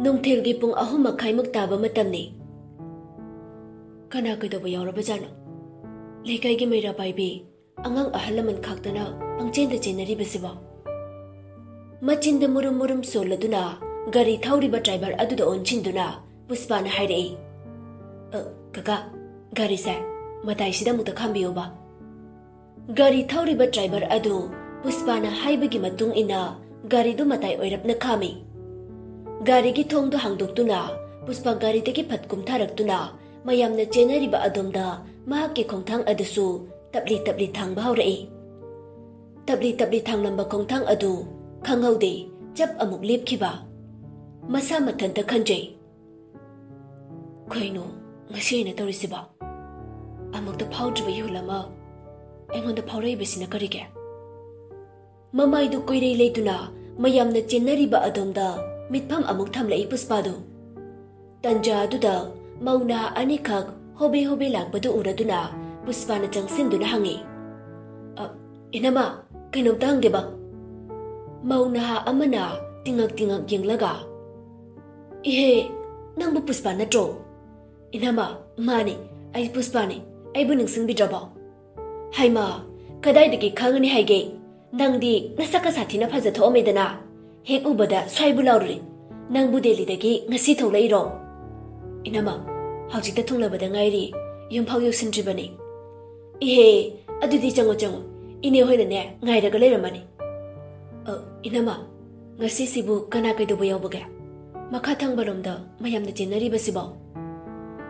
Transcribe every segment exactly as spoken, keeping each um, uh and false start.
ꯅꯨꯡꯊꯤꯜꯒꯤ ꯄꯨꯡ ꯑꯍꯨꯝ ꯃꯈꯥꯏꯃꯨꯛ ꯇꯥꯕ ꯃꯇꯝꯅꯤ꯫ ꯀꯅꯥ ꯀꯩꯗꯧꯕ ꯌꯥꯎꯔꯕꯖꯥꯠꯅꯣ? ꯂꯩꯀꯥꯏꯒꯤ ꯃꯩꯔꯥ ꯄꯥꯏꯕꯤ, ꯑꯉꯥꯡ ꯑꯍꯜ ꯂꯃꯟ ꯈꯥꯛꯇꯅ ꯄꯪꯆꯦꯟꯗ ꯆꯦꯟꯅꯔꯤꯕꯁꯤꯕꯣ? ꯃꯆꯤꯟꯗ ꯃꯨꯔꯨꯝ ꯃꯨꯔꯨꯝ ꯁꯣꯜꯂꯗꯨꯅ ꯒꯥꯔꯤ ꯊꯧꯔꯤꯕ ꯗ꯭ꯔꯥꯏꯚꯔ ꯑꯗꯨꯗ ꯑꯣꯟꯁꯤꯟꯗꯨꯅ ꯄꯨꯁꯄꯥꯅ ꯍꯥꯏꯔꯛꯏ, "ꯑ, ꯀꯀꯥ, ꯒꯥꯔꯤꯁꯦ ꯃꯇꯥꯏꯁꯤꯗ ꯑꯃꯨꯛꯇ ꯈꯥꯝꯕꯤꯌꯣꯕ꯫" ꯒꯥꯔꯤ ꯊꯧꯔꯤꯕ ꯗ꯭ꯔꯥꯏꯚꯔ ꯑꯗꯨ ꯄꯨꯁꯄꯥꯅ ꯍꯥꯏꯕꯒꯤ ꯃꯇꯨꯡ ꯏꯟꯅ ꯒꯥꯔꯤꯗꯨ ꯃꯇꯥꯏ ꯑꯣꯏꯔꯞꯅ ꯈꯥꯝꯃꯤ꯫ ꯒꯥꯔꯤꯒꯤ ꯊꯣꯡꯗꯨ ꯍꯥꯡꯗꯣꯛꯇꯨꯅ ꯄꯨꯁꯄꯥ ꯒꯥꯔꯤꯗꯒꯤ ꯐꯠ ꯀꯨꯝꯊꯔꯛꯇꯨꯅ ꯃꯌꯥꯝꯅ ꯆꯦꯟꯅꯔꯤꯕ ꯑꯗꯣꯝꯗ ꯃꯍꯥꯛꯀꯤ ꯈꯣꯡꯊꯥꯡ ꯑꯗꯨꯁꯨ ꯇꯞꯂꯤ ꯇꯞꯂꯤ ꯊꯥꯡꯕ ꯍꯧꯔꯛꯏ꯫ ꯇꯞꯂꯤ ꯇꯞꯂꯤ ꯊꯥꯡꯂꯝꯕ ꯈꯣꯡꯊꯥꯡ ꯑꯗꯨ ꯈꯪꯍꯧꯗꯦ, ꯆꯞ ꯑꯃꯨꯛ ꯂꯦꯞꯈꯤꯕ꯫ ꯃꯁꯥ ꯃꯊꯟꯇ ꯈꯟꯖꯩ, "ꯀꯩꯅꯣ ꯉꯁꯤ ꯑꯩꯅ ꯇꯧꯔꯤꯁꯤꯕꯣ? ꯑꯃꯨꯛꯇ ꯐꯥꯎꯗ꯭ꯔꯤꯕ ꯏꯍꯨꯜ ꯑꯃ ꯑꯩꯉꯣꯟꯗ ꯐꯥꯎꯔꯛꯏꯕꯁꯤꯅ ꯀꯔꯤꯒꯤ?" ꯃꯃꯥꯏꯗꯨ ꯀꯣꯏꯔꯩ ꯂꯩꯗꯨꯅ ꯃꯌꯥꯝꯅ ꯆꯦꯟꯅꯔꯤꯕ ꯑꯗꯣꯝꯗ ꯃꯤꯠꯐꯝ ꯑꯃꯨꯛ ꯊꯝꯂꯛꯏ ꯄꯨꯁꯄꯥꯗꯨ꯫ ꯇꯟꯖꯥ ꯑꯗꯨꯗ ꯃꯧ ꯅꯍꯥ ꯑꯅꯤꯈꯛ ꯍꯣꯕꯦ ꯍꯣꯕꯦ ꯂꯥꯛꯄꯗꯨ ꯎꯔꯗꯨꯅ ꯄꯨꯁꯄꯥꯅ ꯆꯪꯁꯤꯟꯗꯨꯅ ꯍꯪꯉꯤ, "ꯑ, ꯏꯅꯝꯃ, ꯀꯩꯅꯣꯝꯇ ꯍꯪꯒꯦꯕ?" ꯃꯧ ꯅꯍꯥ ꯑꯃꯅ ꯇꯤꯉꯛ ꯇꯤꯉꯛ ꯌꯦꯡꯂꯒ, "ꯏꯍꯦ, ꯅꯪꯕꯨ ꯄꯨꯁꯄꯥ ꯅꯠꯇ꯭ꯔꯣ?" "ꯏꯅꯝꯃ, ꯃꯥꯅꯤ, ꯑꯩ ꯄꯨꯁꯄꯥꯅꯤ꯫ ꯑꯩꯕꯨ ꯅꯤꯡꯁꯤꯡꯕꯤꯗ꯭ꯔꯕꯣ?" "ꯍꯩꯃꯥ, ꯀꯗꯥꯏꯗꯒꯤ ꯈꯪꯒꯅꯤ ꯍꯥꯏꯒꯦ? ꯅꯪꯗꯤ ꯅꯁꯛꯀ ꯁꯥꯊꯤꯅ ꯐꯖꯊꯣꯛꯑꯝꯃꯦꯗꯅ꯫ ꯍꯦꯛ ꯎꯕꯗ ꯁ꯭ꯋꯥꯏꯕꯨ ꯂꯥꯎꯔꯨꯔꯦ꯫ ꯅꯪꯕꯨ ꯗꯦꯜꯂꯤꯗꯒꯤ ꯉꯁꯤ ꯊꯣꯛꯂꯛꯏꯔꯣ?" "ꯏꯅꯝꯃ, ꯍꯧꯖꯤꯛꯇ ꯊꯨꯡꯂꯕꯗ ꯉꯥꯏꯔꯤ, ꯌꯨꯝꯐꯥꯎ ꯌꯧꯁꯤꯟꯗ꯭ꯔꯤꯕꯅꯤ꯫" "ꯏꯍꯦ, ꯑꯗꯨꯗꯤ ꯆꯪꯉꯣ, ꯆꯪꯉꯣ꯫ ꯏꯅꯦ ꯍꯣꯏꯅꯅꯦ ꯉꯥꯏꯔꯒ ꯂꯩꯔꯝꯃꯅꯤ꯫" "ꯑ, ꯏꯅꯝꯃ, ꯉꯁꯤꯁꯤꯕꯨ ꯀꯅꯥ ꯀꯩꯗꯧꯕ ꯌꯥꯎꯕꯒꯦ? ꯃꯈꯥ ꯊꯪꯕꯔꯣꯝꯗ ꯃꯌꯥꯝꯅ ꯆꯦꯟꯅꯔꯤꯕꯁꯤꯕꯣ?"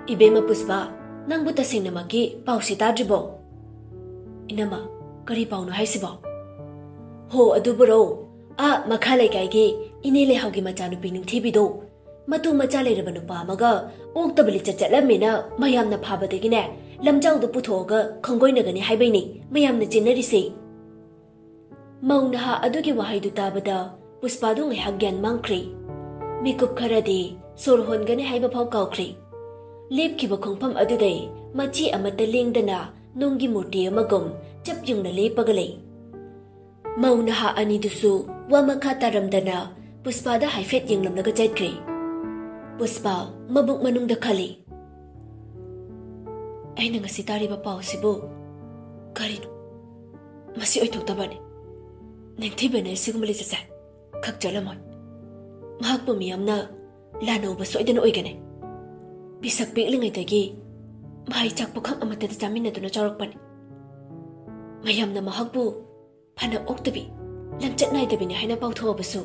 "ꯏꯕꯦꯝꯃ ꯄꯨꯁꯄꯥ, ꯅꯪꯕꯨ ꯇꯁꯦꯡꯅꯃꯛꯀꯤ ꯄꯥꯎꯁꯤ ꯇꯥꯗ꯭ꯔꯤꯕꯣ?" "ꯏꯅꯝꯃ, ꯀꯔꯤ ꯄꯥꯎꯅꯣ ꯍꯥꯏꯁꯤꯕꯣ?" "ꯍꯣ, ꯑꯗꯨꯕꯨꯔꯣ, ꯑꯥ ꯃꯈꯥ ꯂꯩꯀꯥꯏꯒꯤ ꯏꯅꯦ ꯂꯩꯍꯥꯎꯒꯤ ꯃꯆꯥꯅꯨꯄꯤ ꯅꯤꯡꯊꯤꯕꯤꯗꯣ, ꯃꯇꯨ ꯃꯆꯥ ꯂꯩꯔꯕ ꯅꯨꯄꯥ ꯑꯃꯒ ꯑꯣꯛꯇꯕ ꯂꯤꯆꯠ ꯆꯠꯂꯝꯃꯦꯅ ꯃꯌꯥꯝꯅ ꯐꯥꯕꯗꯒꯤꯅꯦ, ꯂꯝꯖꯥꯎꯗ ꯄꯨꯊꯣꯛꯑꯒ ꯈꯪꯒꯣꯏꯅꯒꯅꯤ ꯍꯥꯏꯕꯩꯅꯤ ꯃꯌꯥꯝꯅ ꯆꯦꯟꯅꯔꯤꯁꯦ꯫" ꯃꯧ ꯅꯍꯥ ꯑꯗꯨꯒꯤ ꯋꯥꯍꯩꯗꯨ ꯇꯥꯕꯗ ꯄꯨꯁꯄꯥꯗꯨ ꯉꯥꯏꯍꯥꯛ ꯒ꯭ꯌꯥꯟ ꯃꯥꯡꯈ꯭ꯔꯦ꯫ ꯃꯤꯀꯨꯞ ꯈꯔꯗꯤ ꯁꯣꯔ ꯍꯣꯟꯒꯅꯤ ꯍꯥꯏꯕ ꯐꯥꯎ ꯀꯥꯎꯈ꯭ꯔꯦ꯫ ꯂꯦꯞꯈꯤꯕ ꯈꯣꯡꯐꯝ ꯑꯗꯨꯗꯩ ꯃꯆꯤ ꯑꯃꯠꯇ ꯂꯦꯡꯗꯅ ꯅꯨꯡꯒꯤ ꯃꯨꯔꯇꯤ ꯑꯃꯒꯨꯝ ꯆꯞ ꯌꯨꯡꯅ ꯂꯦꯞꯄꯒ ꯂꯩ꯫ ꯃꯧ ꯅꯍꯥ ꯑꯅꯤꯗꯨꯁꯨ ꯋꯥ ꯃꯈꯥ ꯇꯥꯔꯝꯗꯅ ꯄꯨꯁꯄꯥꯗ ꯍꯥꯏꯐꯦꯠ ꯌꯦꯡꯂꯝꯂꯒ ꯆꯠꯈ꯭ꯔꯦ꯫ ꯄꯨꯁꯄꯥ ꯃꯕꯨꯛ ꯃꯅꯨꯡꯗ ꯈꯜꯂꯤ꯫ ꯑꯩꯅ ꯉꯁꯤ ꯇꯥꯔꯤꯕ ꯄꯥꯎꯁꯤꯕꯨ ꯀꯔꯤꯅꯣ? ꯃꯁꯤ ꯑꯣꯏꯊꯣꯛꯇꯕꯅꯤ꯫ ꯅꯤꯡꯊꯤꯕꯤꯅ ꯁꯤꯒꯨꯝꯕ ꯂꯤꯆꯠꯁꯦ ꯈꯛ ꯆꯠꯂꯝꯃꯣꯏ꯫ ꯃꯍꯥꯛꯄꯨ ꯃꯤꯌꯥꯝꯅ ꯂꯥꯟꯅ ꯎꯕ ꯁꯣꯏꯗꯅ ꯑꯣꯏꯒꯅꯤ꯫ ꯄꯤꯁꯛ ꯄꯤꯛꯂꯤꯉꯩꯗꯒꯤ ꯃꯍꯩ ꯆꯥꯛ ꯄꯨꯈꯝ ꯑꯃꯠꯇꯗ ꯆꯥꯃꯤꯟꯅꯗꯨꯅ ꯆꯥꯎꯔꯛꯄꯅꯤ꯫ ꯃꯌꯥꯝꯅ ꯃꯍꯥꯛꯄꯨ ꯐꯅ ꯑꯣꯛꯇꯕꯤ, ꯂꯝꯆꯠ ꯅꯥꯏꯗꯕꯤꯅꯤ ꯍꯥꯏꯅ ꯄꯥꯎꯊꯣꯛꯑꯕꯁꯨ,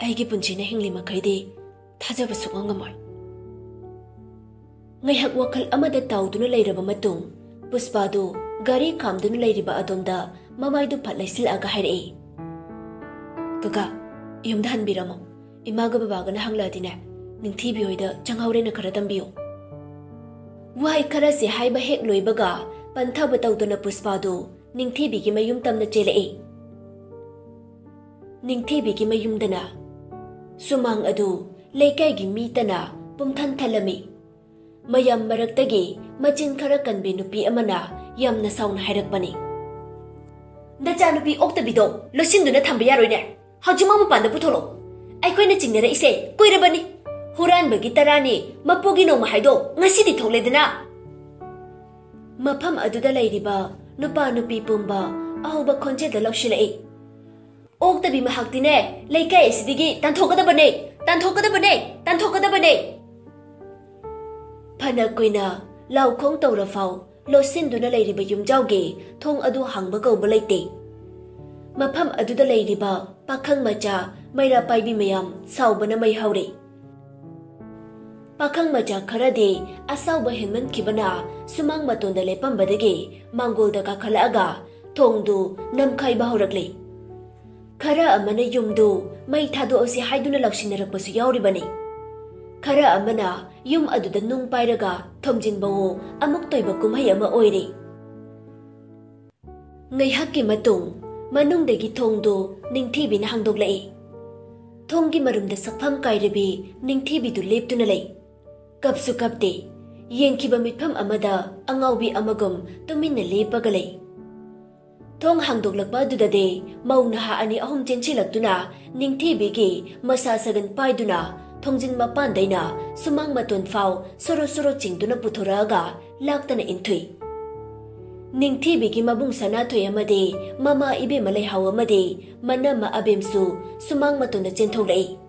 ꯑꯩꯒꯤ ꯄꯨꯟꯁꯤꯅ ꯍꯤꯡꯂꯤ ꯃꯈꯩꯗꯤ ꯊꯥꯖꯕ ꯁꯨꯛꯉꯝ ꯉꯝꯃꯣꯏ꯫ ꯉꯥꯏꯍꯥꯛ ꯋꯥꯈꯜ ꯑꯃꯗ ꯇꯥꯎꯗꯨꯅ ꯂꯩꯔꯕ ꯃꯇꯨꯡ, ꯄꯨꯁꯄꯥꯗꯨ ꯒꯥꯔꯤ ꯈꯥꯝꯗꯨꯅ ꯂꯩꯔꯤꯕ ꯑꯗꯣꯝꯗ ꯃꯃꯥꯏꯗꯨ ꯐꯠ ꯂꯩꯁꯤꯜꯂꯛꯑꯒ ꯍꯥꯏꯔꯛꯏ, "ꯀꯀꯥ, ꯌꯨꯝꯗ ꯍꯟꯕꯤꯔꯝꯃꯣ꯫ ꯏꯃꯥꯒ ꯕꯕꯥꯒꯅ ꯍꯪꯂꯛꯑꯗꯤꯅꯦ, ꯅꯤꯡꯊꯤꯕꯤ ꯍꯣꯏꯗ ꯆꯪꯍꯧꯔꯦꯅ ꯈꯔ ꯇꯝꯕꯤꯌꯨ"꯫ ꯋꯥꯍꯩ ꯈꯔꯁꯦ ꯍꯥꯏꯕ ꯍꯦꯛ ꯂꯣꯏꯕꯒ, ꯄꯟꯊꯕ ꯇꯧꯗꯅ ꯄꯨꯁꯄꯥꯗꯨ ꯅꯤꯡꯊꯤꯕꯤꯒꯤ ꯃꯌꯨꯝ ꯇꯝꯅ ꯆꯦꯜꯂꯛꯏ꯫ ꯅꯤꯡꯊꯤꯕꯤꯒꯤ ꯃꯌꯨꯝꯗꯅ ꯁꯨꯃꯥꯡ ꯑꯗꯨ ꯂꯩꯀꯥꯏꯒꯤ ꯃꯤ ꯇꯅ ꯄꯨꯝꯊꯟ ꯊꯜꯂꯝꯃꯤ꯫ ꯃꯌꯥꯝ ꯃꯔꯛꯇꯒꯤ ꯃꯆꯤꯟ ꯈꯔ ꯀꯟꯕꯤ ꯅꯨꯄꯤ ꯑꯃꯅ ꯌꯥꯝꯅ ꯁꯥꯎꯅ ꯍꯥꯏꯔꯛꯄꯅꯤ, "ꯅꯆꯥꯅꯨꯄꯤ ꯑꯣꯛꯇꯕꯤꯗꯣ ꯂꯣꯠꯁꯤꯟꯗꯨꯅ ꯊꯝꯕ ꯌꯥꯔꯣꯏꯅꯦ꯫ ꯍꯧꯖꯤꯛꯃꯛ ꯃꯄꯥꯟꯗ ꯄꯨꯊꯣꯛꯂꯛꯑꯣ꯫ ꯑꯩꯈꯣꯏꯅ ꯆꯤꯡꯅꯔꯛꯏꯁꯦ ꯀꯨꯏꯔꯕꯅꯤ꯫ ꯍꯨꯔꯥꯟꯕꯒꯤ ꯇꯔꯥꯅꯤ, ꯃꯄꯨꯒꯤ ꯅꯣꯡꯃ ꯍꯥꯏꯗꯣ ꯉꯁꯤꯗꯤ ꯊꯣꯛꯂꯦꯗꯅ"꯫ ꯃꯐꯝ ꯑꯗꯨꯗ ꯂꯩꯔꯤꯕ ꯅꯨꯄꯥ ꯅꯨꯄꯤ ꯄꯨꯝꯕ ꯑꯍꯧꯕ ꯈꯣꯟꯖꯦꯜꯗ ꯂꯧꯁꯤꯜꯂꯛꯏ, "ꯑꯣꯛꯇꯕꯤ ꯃꯍꯥꯛꯇꯤꯅꯦ, ꯂꯩꯀꯥꯏ ꯑꯁꯤꯗꯒꯤ ꯇꯥꯟꯊꯣꯛꯀꯗꯕꯅꯦ, ꯇꯥꯟꯊꯣꯛꯀꯗꯕꯅꯦ, ꯇꯥꯟꯊꯣꯛꯀꯗꯕꯅꯦ!" ꯐꯅ ꯀꯨꯏꯅ ꯂꯥꯎꯈꯣꯡ ꯇꯧꯔꯐꯥꯎ ꯂꯣꯠꯁꯤꯟꯗꯨꯅ ꯂꯩꯔꯤꯕ ꯌꯨꯝꯖꯥꯎꯒꯤ ꯊꯣꯡ ꯑꯗꯨ ꯍꯥꯡꯕ ꯀꯧꯕ ꯂꯩꯇꯦ꯫ ꯃꯐꯝ ꯑꯗꯨꯗ ꯂꯩꯔꯤꯕ ꯄꯥꯈꯪ ꯃꯆꯥ ꯃꯩꯔꯥ ꯄꯥꯏꯕꯤ ꯃꯌꯥꯝ ꯁꯥꯎꯕꯅ ꯃꯩ ꯍꯧꯔꯦ꯫ ꯄꯥꯈꯪ ꯃꯆꯥ ꯈꯔꯗꯤ ꯑꯁꯥꯎꯕ ꯍꯦꯟꯃꯟꯈꯤꯕꯅ ꯁꯨꯃꯥꯡ ꯃꯇꯣꯟꯗ ꯂꯦꯞꯄꯝꯕꯗꯒꯤ ꯃꯥꯡꯒꯣꯜꯗ ꯀꯥꯈꯠꯂꯛꯑꯒ ꯊꯣꯡꯗꯨ ꯅꯝꯈꯥꯏꯕ ꯍꯧꯔꯛꯂꯦ꯫ ꯈꯔ ꯑꯃꯅ ꯌꯨꯝꯗꯨ ꯃꯩ ꯊꯥꯗꯣꯛꯑꯁꯤ ꯍꯥꯏꯗꯨꯅ ꯂꯥꯎꯁꯤꯟꯅꯔꯛꯄꯁꯨ ꯌꯥꯎꯔꯤꯕꯅꯤ꯫ ꯈꯔ ꯑꯃꯅ ꯌꯨꯝ ꯑꯗꯨꯗ ꯅꯨꯡ ꯄꯥꯏꯔꯒ ꯊꯣꯝꯖꯤꯟꯕꯋꯣ ꯑꯃꯨꯛ ꯇꯣꯏꯕ ꯀꯨꯝꯍꯩ ꯑꯃ ꯑꯣꯏꯔꯦ꯫ ꯉꯥꯏꯍꯥꯛꯀꯤ ꯃꯇꯨꯡ ꯃꯅꯨꯡꯗꯒꯤ ꯊꯣꯡꯗꯨ ꯅꯤꯡꯊꯤꯕꯤꯅ ꯍꯥꯡꯗꯣꯛꯂꯛꯏ꯫ ꯊꯣꯡꯒꯤ ꯃꯔꯨꯝꯗ ꯁꯛꯐꯝ ꯀꯥꯏꯔꯕꯤ ꯅꯤꯡꯊꯤꯕꯤꯗꯨ ꯂꯦꯞꯇꯨꯅ ꯂꯩ꯫ ꯀꯞꯁꯨ ꯀꯞꯇꯦ꯫ ꯌꯦꯡꯈꯤꯕ ꯃꯤꯠꯐꯝ ꯑꯃꯗ ꯑꯉꯥꯎꯕꯤ ꯑꯃꯒꯨꯝ ꯇꯨꯃꯤꯟꯅ ꯂꯦꯞꯄꯒ ꯂꯩ꯫ ꯊꯣꯡ ꯍꯥꯡꯗꯣꯛꯂꯛꯄ ꯑꯗꯨꯗꯗꯤ ꯃꯧ ꯅꯍꯥ ꯑꯅꯤ ꯑꯍꯨꯝ ꯆꯦꯟꯁꯤꯜꯂꯛꯇꯨꯅ ꯅꯤꯡꯊꯤꯕꯤꯒꯤ ꯃꯁꯥ ꯁꯒꯟ ꯄꯥꯏꯗꯨꯅ ꯊꯣꯡꯖꯤꯟ ꯃꯄꯥꯟꯗꯩꯅ ꯁꯨꯃꯥꯡ ꯃꯇꯣꯟ ꯐꯥꯎ ꯁꯣꯔꯣ ꯁꯣꯔꯣ ꯆꯤꯡꯗꯨꯅ ꯄꯨꯊꯣꯔꯛꯑꯒ ꯂꯥꯛꯇꯅ ꯏꯟꯊꯨꯏ꯫ ꯅꯤꯡꯊꯤꯕꯤꯒꯤ ꯃꯕꯨꯡ ꯁꯅꯥꯊꯣꯏ ꯑꯃꯗꯤ ꯃꯃꯥ ꯏꯕꯦꯝꯃ ꯂꯩꯍꯥꯎ ꯑꯃꯗꯤ ꯃꯅꯝꯃ ꯑꯕꯦꯝꯁꯨ ꯁꯨꯃꯥꯡ ꯃꯇꯣꯟꯗ ꯆꯦꯟꯊꯣꯛꯂꯛꯏ꯫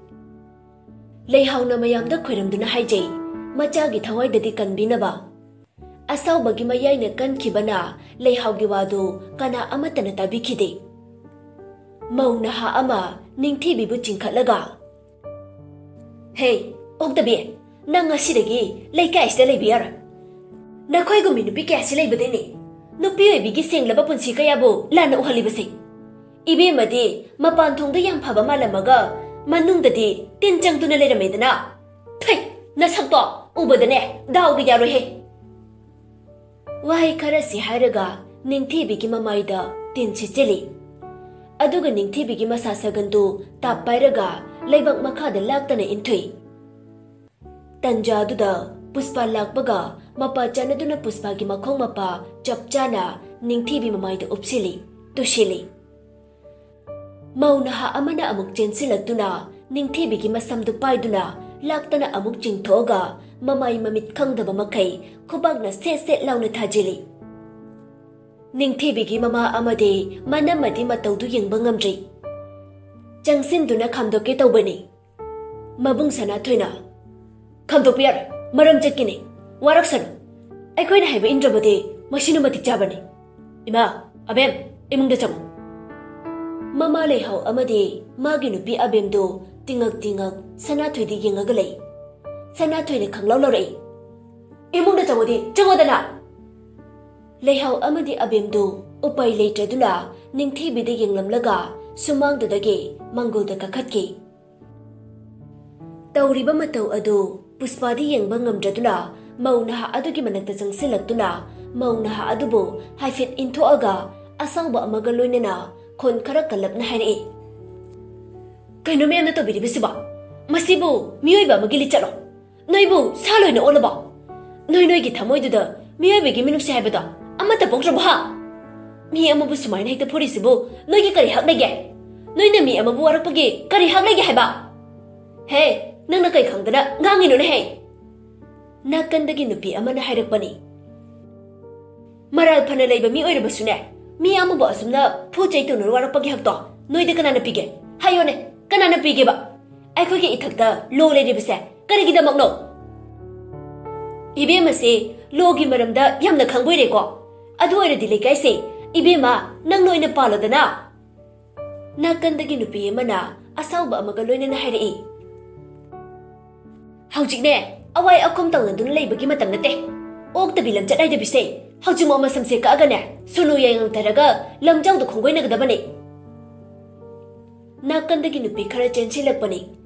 ꯂꯩꯍꯥꯎꯅ ꯃꯌꯥꯝꯗ ꯈꯣꯏꯔꯝꯗꯨꯅ ꯍꯥꯏꯖꯩ, ꯃꯆꯥꯒꯤ ꯊꯋꯥꯏꯗꯗꯤ ꯀꯟꯕꯤꯅꯕ꯫ ꯑꯁꯥꯎꯕꯒꯤ ꯃꯌꯥꯏꯅ ꯀꯟꯈꯤꯕꯅ ꯂꯩꯍꯥꯎꯒꯤ ꯋꯥꯗꯨ ꯀꯅꯥ ꯑꯃꯠꯇꯅ ꯇꯥꯕꯤꯈꯤꯗꯦ꯫ ꯃꯧ ꯅꯍꯥ ꯑꯃ ꯅꯤꯡꯊꯤꯕꯤꯕꯨ ꯆꯤꯡꯈꯠꯂꯒ, "ꯍꯦ, ꯑꯣꯛꯇꯕꯤ, ꯅꯪ ꯉꯁꯤꯗꯒꯤ ꯂꯩꯀꯥꯏ ꯑꯁꯤꯗ ꯂꯩꯕ ꯌꯥꯔꯣꯏ꯫ ꯅꯈꯣꯏꯒꯨꯝꯕꯤ ꯅꯨꯄꯤ ꯀꯌꯥꯁꯤ ꯂꯩꯕꯗꯩꯅꯦ ꯅꯨꯄꯤ ꯑꯣꯏꯕꯤꯒꯤ ꯁꯦꯡꯂꯕ ꯄꯨꯟꯁꯤ ꯀꯌꯥꯕꯨ ꯂꯥꯟꯅ ꯎꯍꯜꯂꯤꯕꯁꯦ꯫ ꯏꯕꯦꯝꯃꯗꯤ ꯃꯄꯥꯟ ꯊꯣꯡꯗ ꯌꯥꯝ ꯐꯕ ꯃꯥꯜꯂꯝꯃꯒ ꯃꯅꯨꯡꯗꯗꯤ ꯇꯤꯟ ꯆꯪꯗꯨꯅ ꯂꯩꯔꯝꯃꯦꯗꯅ꯫ ꯊꯩ, ꯅꯁꯛꯇꯣ ꯎꯕꯗꯅꯦ ꯗꯥꯎꯒ ꯌꯥꯔꯣꯏꯍꯦ"꯫ ꯋꯥꯍꯩ ꯈꯔꯁꯤ ꯍꯥꯏꯔꯒ ꯅꯤꯡꯊꯤꯕꯤꯒꯤ ꯃꯃꯥꯏꯗ ꯇꯤꯟ ꯁꯤꯠꯆꯤꯜꯂꯤ꯫ ꯑꯗꯨꯒ ꯅꯤꯡꯊꯤꯕꯤꯒꯤ ꯃꯁꯥ ꯁꯒꯟꯗꯨ ꯇꯥꯞ ꯄꯥꯏꯔꯒ ꯂꯩꯕꯥꯛ ꯃꯈꯥꯗ ꯂꯥꯛꯇꯅ ꯏꯟꯊꯨꯏ꯫ ꯇꯟꯖꯥꯗꯨꯗ ꯄꯨꯁꯄꯥ ꯂꯥꯛꯄꯒ ꯃꯄꯥ ꯆꯥꯟꯅꯗꯨꯅ ꯄꯨꯁꯄꯥꯒꯤ ꯃꯈꯣꯡ ꯃꯄꯥ ꯆꯞ ꯆꯥꯅ ꯅꯤꯡꯊꯤꯕꯤ ꯃꯃꯥꯏꯗ ꯎꯞꯁꯤꯜꯂꯤ, ꯇꯨꯁꯤꯜꯂꯤ꯫ ꯃꯧ ꯅꯍꯥ ꯑꯃꯅ ꯑꯃꯨꯛ ꯆꯦꯟꯁꯤꯜꯂꯛꯇꯨꯅ ꯅꯤꯡꯊꯤꯕꯤꯒꯤ ꯃꯁꯝꯗꯨ ꯄꯥꯏꯗꯨꯅ ꯂꯥꯛꯇꯅ ꯑꯃꯨꯛ ꯆꯤꯡꯊꯣꯛꯑꯒ ꯃꯃꯥꯏ ꯃꯃꯤꯠ ꯈꯪꯗꯕ ꯃꯈꯩ ꯈꯨꯕꯥꯛꯅ ꯁꯦꯠ ꯁꯦꯠ ꯂꯥꯎꯅ ꯊꯥꯖꯤꯜꯂꯤ꯫ ꯅꯤꯡꯊꯤꯕꯤꯒꯤ ꯃꯃꯥ ꯑꯃꯗꯤ ꯃꯅꯝꯃꯗꯤ ꯃꯇꯧꯗꯨ ꯌꯦꯡꯕ ꯉꯝꯗ꯭ꯔꯤ꯫ ꯆꯪꯁꯤꯟꯗꯨꯅ ꯈꯥꯝꯗꯣꯛꯀꯦ ꯇꯧꯕꯅꯤ꯫ ꯃꯕꯨꯡ ꯁꯅꯥꯊꯣꯏꯅ, "ꯈꯥꯝꯗꯣꯛꯄ ꯌꯥꯔꯣꯏ, ꯃꯔꯝ ꯆꯠꯀꯅꯤ, ꯋꯥꯔꯛꯁꯅꯨ꯫ ꯑꯩꯈꯣꯏꯅ ꯍꯥꯏꯕ ꯏꯟꯗ꯭ꯔꯕꯗꯤ ꯃꯁꯤꯅ ꯃꯇꯤꯛ ꯆꯥꯕꯅꯤ꯫ ꯏꯃꯥ, ꯑꯕꯦꯝ, ꯏꯃꯨꯡꯗ ꯆꯪꯉꯨ"꯫ ꯃꯃꯥ ꯂꯩꯍꯥꯎ ꯑꯃꯗꯤ ꯃꯥꯒꯤ ꯅꯨꯄꯤ ꯑꯕꯦꯝꯗꯨ ꯇꯤꯉꯛ ꯇꯤꯉꯛ ꯁꯅꯥꯊꯣꯏꯗ ꯌꯦꯡꯉꯒ ꯂꯩ꯫ ꯁꯅꯥꯊꯣꯏꯅ ꯈꯪꯂꯥꯎ ꯂꯥꯎꯔꯛꯏ, "ꯏꯃꯨꯡꯗ ꯆꯪꯉꯨꯗꯤ ꯆꯪꯉꯣꯗꯅ!" ꯂꯩꯍꯥꯎ ꯑꯃꯗꯤ ꯑꯕꯦꯝꯗꯨ ꯎꯄꯥꯏ ꯂꯩꯇ꯭ꯔꯗꯨꯅ ꯅꯤꯡꯊꯤꯕꯤꯗ ꯌꯦꯡꯂꯝꯂꯒ ꯁꯨꯃꯥꯡꯗꯨꯗꯒꯤ ꯃꯪꯒꯣꯜꯗ ꯀꯥꯈꯠꯈꯤ꯫ ꯇꯧꯔꯤꯕ ꯃꯇꯧ ꯑꯗꯨ ꯄꯨꯁꯄꯥꯗꯤ ꯌꯦꯡꯕ ꯉꯝꯗ꯭ꯔꯗꯨꯅ ꯃꯧ ꯅꯍꯥ ꯑꯗꯨꯒꯤ ꯃꯅꯥꯛꯇ ꯆꯪꯁꯤꯜꯂꯛꯇꯨꯅ ꯃꯧ ꯅꯍꯥ ꯑꯗꯨꯕꯨ ꯍꯥꯏꯐꯦꯠ ꯏꯟꯊꯣꯛꯑꯒ ꯑꯁꯥꯎꯕ ꯑꯃꯒ ꯂꯣꯏꯅꯅ ꯈꯣꯟ ꯈꯔ ꯀꯜꯂꯞꯅ ꯍꯥꯏꯔꯛꯏ, "ꯀꯩꯅꯣ ꯃꯌꯥꯝꯅ ꯇꯧꯕꯤꯔꯤꯕꯁꯤꯕꯣ? ꯃꯁꯤꯕꯨ ꯃꯤꯑꯣꯏꯕ ꯑꯃꯒꯤ ꯂꯤꯆꯠꯂꯣ? ꯅꯣꯏꯕꯨ ꯁꯥ ꯂꯣꯏꯅ ꯑꯣꯜꯂꯕꯣ? ꯅꯣꯏ ꯅꯣꯏꯒꯤ ꯊꯃꯣꯏꯗꯨꯗ ꯃꯤꯑꯣꯏꯕꯒꯤ ꯃꯤꯅꯨꯡꯁꯤ ꯍꯥꯏꯕꯗꯣ ꯑꯃꯠꯇ ꯄꯣꯛꯇ꯭ꯔꯕꯣ ꯍꯥ? ꯃꯤ ꯑꯃꯕꯨ ꯁꯨꯃꯥꯏꯅ ꯍꯦꯛꯇ ꯐꯨꯔꯤꯁꯤꯕꯨ ꯅꯣꯏꯒꯤ ꯀꯔꯤ ꯍꯛ ꯂꯩꯒꯦ? ꯅꯣꯏꯅ ꯃꯤ ꯑꯃꯕꯨ ꯋꯥꯔꯛꯄꯒꯤ ꯀꯔꯤ ꯍꯛ ꯂꯩꯒꯦ ꯍꯥꯏꯕ? ꯍꯦ, ꯅꯪꯅ ꯀꯩ ꯈꯪꯗꯅ ꯉꯥꯡꯉꯤꯅꯣꯅꯦꯍꯦ? ꯅꯥꯀꯟꯗꯒꯤ ꯅꯨꯄꯤ ꯑꯃꯅ ꯍꯥꯏꯔꯛꯄꯅꯤ꯫ ꯃꯔꯥꯜ ꯐꯅ ꯂꯩꯕ ꯃꯤ ꯑꯣꯏꯔꯕꯁꯨꯅꯦ, ꯃꯤ ꯑꯃꯕꯨ ꯑꯁꯨꯝꯅ ꯐꯨ ꯆꯩ ꯇꯧꯅꯔꯨ ꯋꯥꯔꯛꯄꯒꯤ ꯍꯛꯇꯣ ꯅꯣꯏꯗ ꯀꯅꯥꯅ ꯄꯤꯒꯦ? ꯍꯥꯏꯌꯣꯅꯦ, ꯀꯅꯥꯅ ꯄꯤꯒꯦꯕ? ꯑꯩꯈꯣꯏꯒꯤ ꯏꯊꯛꯇ ꯂꯣ ꯂꯩꯔꯤꯕꯁꯦ ꯀꯔꯤꯒꯤꯗꯃꯛꯅꯣ? ꯏꯕꯦꯝꯃꯁꯦ ꯂꯣꯒꯤ ꯃꯔꯝꯗ ꯌꯥꯝꯅ ꯈꯪꯕꯣꯏꯔꯦꯀꯣ꯫ ꯑꯗꯨ ꯑꯣꯏꯔꯗꯤ ꯂꯩꯀꯥꯏꯁꯦ ꯏꯕꯦꯝꯃ ꯅꯪ ꯂꯣꯏꯅ ꯄꯥꯜꯂꯣꯗꯅ꯫ ꯅꯥꯀꯟꯗꯒꯤ ꯅꯨꯄꯤ ꯑꯃꯅ ꯑꯁꯥꯎꯕ ꯑꯃꯒ ꯂꯣꯏꯅꯅ ꯍꯥꯏꯔꯛꯏ꯫ ꯍꯧꯖꯤꯛꯅꯦ, ꯑꯋꯥꯏ ꯑꯈꯨꯝ ꯇꯧꯅꯗꯨꯅ ꯂꯩꯕꯒꯤ ꯃꯇꯝ ꯅꯠꯇꯦ꯫ ꯑꯣꯛꯇꯕꯤ ꯂꯝꯆꯠ ꯍꯥꯏꯗꯕꯤꯁꯦ ꯍꯧꯖꯤꯛꯃꯛ ꯃꯁꯝꯁꯦ ꯀꯛꯑꯒꯅꯦ, ꯁꯨꯅꯨ ꯌꯥꯏꯉꯪ ꯊꯔꯒ ꯂꯝꯖꯥꯎꯗ ꯈꯣꯡꯒꯣꯏꯅꯒꯗꯕꯅꯤ꯫ ꯅꯥꯀꯟꯗꯒꯤ ꯅꯨꯄꯤ ꯈꯔ ꯆꯦꯟꯁꯤꯜꯂꯛꯄꯅꯤ,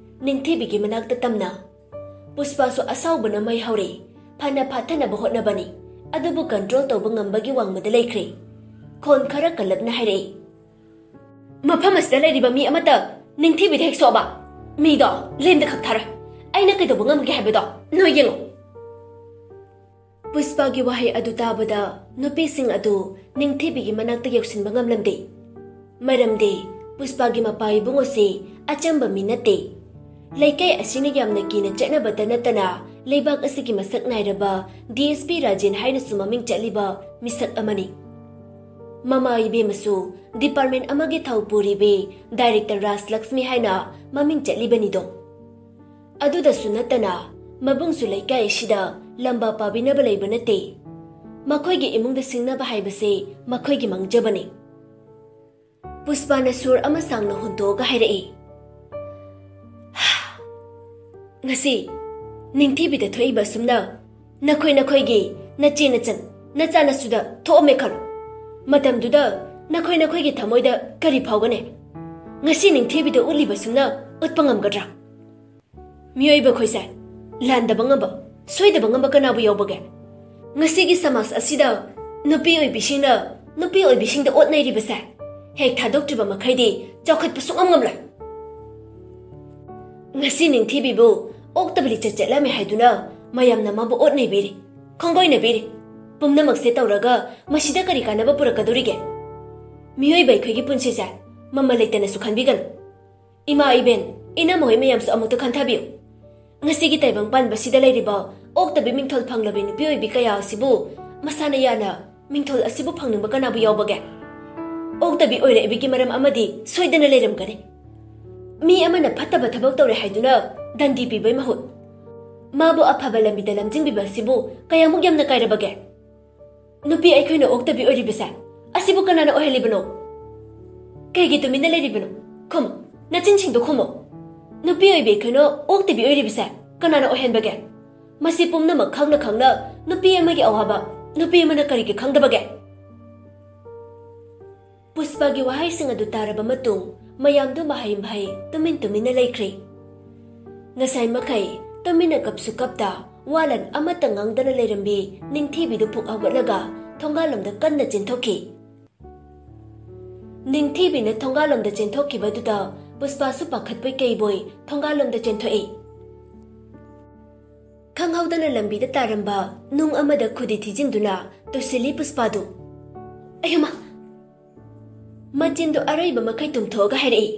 ꯅꯤꯡꯊꯤꯕꯤꯒꯤ ꯃꯅꯥꯛꯇ ꯇꯝꯅ꯫ ꯄꯨꯁꯄꯥꯁꯨ ꯑꯁꯥꯎꯕꯅ ꯃꯩ ꯍꯧꯔꯦ꯫ ꯐꯅ ꯐꯥꯊꯅꯕ ꯍꯣꯠꯅꯕꯅꯤ, ꯑꯗꯨꯕꯨ ꯀꯟꯇ꯭ꯔꯣꯜ ꯇꯧꯕ ꯉꯝꯕꯒꯤ ꯋꯥꯡꯃꯗ ꯂꯩꯈ꯭ꯔꯦ꯫ ꯈꯣꯟ ꯈꯔ ꯀꯜꯂꯞꯅ ꯍꯥꯏꯔꯛꯏ, "ꯃꯐꯝ ꯑꯁꯤꯗ ꯂꯩꯔꯤꯕ ꯃꯤ ꯑꯃꯠꯇ ꯅꯤꯡꯊꯤꯕꯤꯗ ꯍꯦꯛ ꯁꯣꯛꯑꯕ, ꯃꯤꯗꯣ ꯂꯦꯝꯗ ꯈꯛ ꯊꯥꯔꯣꯏ꯫ ꯑꯩꯅ ꯀꯩꯗꯧꯕ ꯉꯝꯒꯦ ꯍꯥꯏꯕꯗꯣ ꯅꯣꯏ ꯌꯦꯡꯉꯨ꯫" ꯄꯨꯁꯄꯥꯒꯤ ꯋꯥꯍꯩ ꯑꯗꯨ ꯇꯥꯕꯗ ꯅꯨꯄꯤꯁꯤꯡ ꯑꯗꯨ ꯅꯤꯡꯊꯤꯕꯤꯒꯤ ꯃꯅꯥꯛꯇ ꯌꯧꯁꯤꯟꯕ ꯉꯝꯂꯝꯗꯦ꯫ ꯃꯔꯝꯗꯤ ꯄꯨꯁꯄꯥꯒꯤ ꯃꯄꯥ ꯏꯕꯨꯡ ꯑꯁꯤ ꯑꯆꯝꯕ ꯃꯤ ꯅꯠꯇꯦ꯫ ꯂꯩꯀꯥꯏ ꯑꯁꯤꯅ ꯌꯥꯝꯅ ꯀꯤꯅ ꯆꯠꯅꯕꯇ ꯅꯠꯇꯅ ꯂꯩꯕꯥꯛ ꯑꯁꯤꯒꯤ ꯃꯁꯛ ꯅꯥꯏꯔꯕ ꯗꯤ ꯑꯦꯁ ꯄꯤ ꯔꯥꯖꯦꯟ ꯍꯥꯏꯅꯁꯨ ꯃꯃꯤꯡ ꯆꯠꯂꯤꯕ ꯃꯤꯁꯛ ꯑꯃꯅꯤ꯫ ꯃꯃꯥ ꯏꯕꯦꯝꯃꯁꯨ ꯗꯤꯄꯥꯔꯠꯃꯦꯟ ꯑꯃꯒꯤ ꯊꯧ ꯄꯨꯔꯤꯕꯤ ꯗꯥꯏꯔꯦꯛꯇꯔ ꯔꯥꯖ ꯂꯛꯁꯃꯤ ꯍꯥꯏꯅ ꯃꯃꯤꯡ ꯆꯠꯂꯤꯕꯅꯤꯗꯣ꯫ ꯑꯗꯨꯗꯁꯨ ꯅꯠꯇꯅ ꯃꯕꯨꯡꯁꯨ ꯂꯩꯀꯥꯏ ꯑꯁꯤꯗ ꯂꯝꯕꯥ ꯄꯥꯕꯤꯅꯕ ꯂꯩꯕ ꯅꯠꯇꯦ꯫ ꯃꯈꯣꯏꯒꯤ ꯏꯃꯨꯡꯗ ꯁꯤꯡꯅꯕ ꯍꯥꯏꯕꯁꯦ ꯃꯈꯣꯏꯒꯤ ꯃꯥꯡꯖꯕꯅꯤ꯫ ꯄꯨꯁꯄꯥꯅ ꯁꯨꯔ ꯑꯃ ꯁꯥꯡꯅ ꯍꯣꯟꯗꯣꯛꯑꯒ ꯍꯥꯏꯔꯛꯏ, "ꯉꯁꯤ ꯅꯤꯡꯊꯤꯕꯤꯗ ꯊꯣꯛꯏꯕ ꯑꯁꯨꯝꯅ ꯅꯈꯣꯏ ꯅꯈꯣꯏꯒꯤ ꯅꯆꯦ ꯅꯆꯟ ꯅꯆꯥ ꯅꯁꯨꯗ ꯊꯣꯛꯑꯝꯃꯦ ꯈꯜꯂꯣ꯫ ꯃꯇꯝꯗꯨꯗ ꯅꯈꯣꯏ ꯅꯈꯣꯏꯒꯤ ꯊꯃꯣꯏꯗ ꯀꯔꯤ ꯐꯥꯎꯒꯅꯤ? ꯉꯁꯤ ꯅꯤꯡꯊꯤꯕꯤꯗ ꯎꯠꯂꯤꯕ ꯑꯁꯨꯝꯅ ꯎꯠꯄ ꯉꯝꯒꯗ꯭ꯔꯥ?" ꯃꯤꯑꯣꯏꯕ ꯑꯩꯈꯣꯏꯁꯦ ꯂꯥꯟꯗꯕ ꯉꯝꯕ, ꯁꯣꯏꯗꯕ ꯉꯝꯕ ꯀꯅꯥꯕꯨ ꯌꯥꯎꯕꯒꯦ? ꯉꯁꯤꯒꯤ ꯁꯃꯥꯖ ꯑꯁꯤꯗ ꯅꯨꯄꯤ ꯑꯣꯏꯕꯤꯁꯤꯡꯅ ꯅꯨꯄꯤ ꯑꯣꯏꯕꯤꯁꯤꯡꯗ ꯑꯣꯠꯅꯔꯤꯕꯁꯦ ꯍꯦꯛ ꯊꯥꯗꯣꯛꯇ꯭ꯔꯤꯕ ꯃꯈꯩꯗꯤ ꯆꯥꯎꯈꯠꯄ ꯁꯨꯡꯉꯝ ꯉꯝꯂꯣꯏ꯫ ꯉꯁꯤ ꯅꯤꯡꯊꯤꯕꯤꯕꯨ ꯑꯣꯛꯇꯕ ꯂꯤꯆꯠ ꯆꯠꯂꯝꯃꯦ ꯍꯥꯏꯗꯨꯅ ꯃꯌꯥꯝꯅ ꯃꯥꯕꯨ ꯑꯣꯠꯅꯕꯤꯔꯤ, ꯈꯣꯡꯒꯣꯏꯅꯕꯤꯔꯤ꯫ ꯄꯨꯝꯅꯃꯛꯁꯦ ꯇꯧꯔꯒ ꯃꯁꯤꯗ ꯀꯔꯤ ꯀꯥꯟꯅꯕ ꯄꯨꯔꯛꯀꯗꯧꯔꯤꯒꯦ? ꯃꯤꯑꯣꯏꯕ ꯑꯩꯈꯣꯏꯒꯤ ꯄꯨꯟꯁꯤꯁꯦ ꯃꯃꯜ ꯂꯩꯇꯅꯁꯨ ꯈꯟꯕꯤꯒꯅꯨ꯫ ꯏꯃꯥ, ꯏꯕꯦꯟ, ꯏꯅꯝꯃ ꯍꯣꯏ ꯃꯌꯥꯝꯁꯨ ꯑꯃꯨꯛꯇ ꯈꯟꯊꯕꯤꯌꯨ꯫ ꯉꯁꯤꯒꯤ ꯇꯥꯏꯕꯪ ꯄꯥꯟꯕꯁꯤꯗ ꯂꯩꯔꯤꯕ ꯑꯣꯛꯇꯕꯤ ꯃꯤꯡꯊꯣꯜ ꯐꯪꯂꯕꯤ ꯅꯨꯄꯤ ꯑꯣꯏꯕꯤ ꯀꯌꯥ ꯑꯁꯤꯕꯨ ꯃꯁꯥꯅ ꯌꯥꯅ ꯃꯤꯡꯊꯣꯜ ꯑꯁꯤꯕꯨ ꯐꯪꯅꯤꯡꯕ ꯀꯅꯥꯕꯨ ꯌꯥꯎꯕꯒꯦ? ꯑꯣꯛꯇꯕꯤ ꯑꯣꯏꯔꯛꯏꯕꯒꯤ ꯃꯔꯝ ꯑꯃꯗꯤ ꯁꯣꯏꯗꯅ ꯂꯩꯔꯝꯒꯅꯤ꯫ ꯃꯤ ꯑꯃꯅ ꯐꯠꯇꯕ ꯊꯕꯛ ꯇꯧꯔꯦ ꯍꯥꯏꯗꯨꯅ ꯗꯟꯗꯤ ꯄꯤꯕꯩ ꯃꯍꯨꯠ, ꯃꯥꯕꯨ ꯑꯐꯕ ꯂꯝꯕꯤꯗ ꯂꯝꯖꯤꯡꯕꯤꯕ ꯑꯁꯤꯕꯨ ꯀꯌꯥꯃꯨꯛ ꯌꯥꯝꯅ ꯀꯥꯏꯔꯕꯒꯦ? ꯅꯨꯄꯤ ꯑꯩꯈꯣꯏꯅ ꯑꯣꯛꯇꯕꯤ ꯑꯣꯏꯔꯤꯕꯁꯦ ꯑꯁꯤꯕꯨ ꯀꯅꯥꯅ ꯑꯣꯏꯍꯜꯂꯤꯕꯅꯣ? ꯀꯩꯒꯤ ꯇꯨꯃꯤꯟꯅ ꯂꯩꯔꯤꯕꯅꯣ? ꯈꯨꯝ, ꯅꯆꯤꯟꯁꯤꯡꯗꯣ ꯈꯨꯝꯃꯣ꯫ ꯅꯨꯄꯤ ꯑꯣꯏꯕꯤ ꯑꯩꯈꯣꯏꯅ ꯑꯣꯛꯇꯕꯤ ꯑꯣꯏꯔꯤꯕꯁꯦ ꯀꯅꯥꯅ ꯑꯣꯏꯍꯟꯕꯒꯦ? ꯃꯁꯤ ꯄꯨꯝꯅꯃꯛ ꯈꯪꯅ ꯈꯪꯅ ꯅꯨꯄꯤ ꯑꯃꯒꯤ ꯑꯋꯥꯕ ꯅꯨꯄꯤ ꯑꯃꯅ ꯀꯔꯤꯒꯤ ꯈꯪꯗꯕꯒꯦ? ꯄꯨꯁꯄꯥꯒꯤ ꯋꯥꯍꯩꯁꯤꯡ ꯑꯗꯨ ꯇꯥꯔꯕ ꯃꯇꯨꯡ ꯃꯌꯥꯝꯗꯨ ꯃꯍꯩ ꯃꯍꯩ ꯇꯨꯃꯤꯟ ꯇꯨꯃꯤꯟꯅ ꯂꯩꯈ꯭ꯔꯦ꯫ ꯉꯁꯥꯏ ꯃꯈꯩ ꯇꯨꯃꯤꯟꯅ ꯀꯞꯁꯨ ꯀꯞꯇ ꯋꯥꯂꯟ ꯑꯃꯠꯇ ꯉꯥꯡꯗꯅ ꯂꯩꯔꯝꯕꯤ ꯅꯤꯡꯊꯤꯕꯤꯗꯨ ꯄꯨꯛ ꯍꯧꯒꯠꯂꯒ ꯊꯣꯡꯒꯥꯜꯂꯣꯝꯗ ꯀꯟꯅ ꯆꯦꯟꯊꯣꯛꯈꯤ꯫ ꯅꯤꯡꯊꯤꯕꯤꯅ ꯊꯣꯡꯒꯥꯜꯂꯣꯝꯗ ꯆꯦꯟꯊꯣꯛꯈꯤꯕꯗꯨꯗ ꯄꯨꯁꯄꯥꯁꯨ ꯄꯥꯈꯠꯄꯣꯏ ꯀꯩꯕꯣꯏ ꯊꯣꯡꯒꯥꯜꯂꯣꯝꯗ ꯆꯦꯟꯊꯣꯛꯏ꯫ ꯈꯪꯍꯧꯗꯅ ꯂꯝꯕꯤꯗ ꯇꯥꯔꯝꯕ ꯅꯨꯡ ꯑꯃꯗ ꯈꯨꯗꯤ ꯊꯤꯖꯤꯟꯗꯨꯅ ꯇꯨꯁꯤꯜꯂꯤ ꯄꯨꯁꯄꯥꯗꯨ꯫ ꯑꯌꯃ! ꯃꯆꯤꯟꯗꯨ ꯑꯔꯩꯕ ꯃꯈꯩ ꯇꯨꯝꯊꯣꯛꯑꯒ ꯍꯥꯏꯔꯛꯏ꯫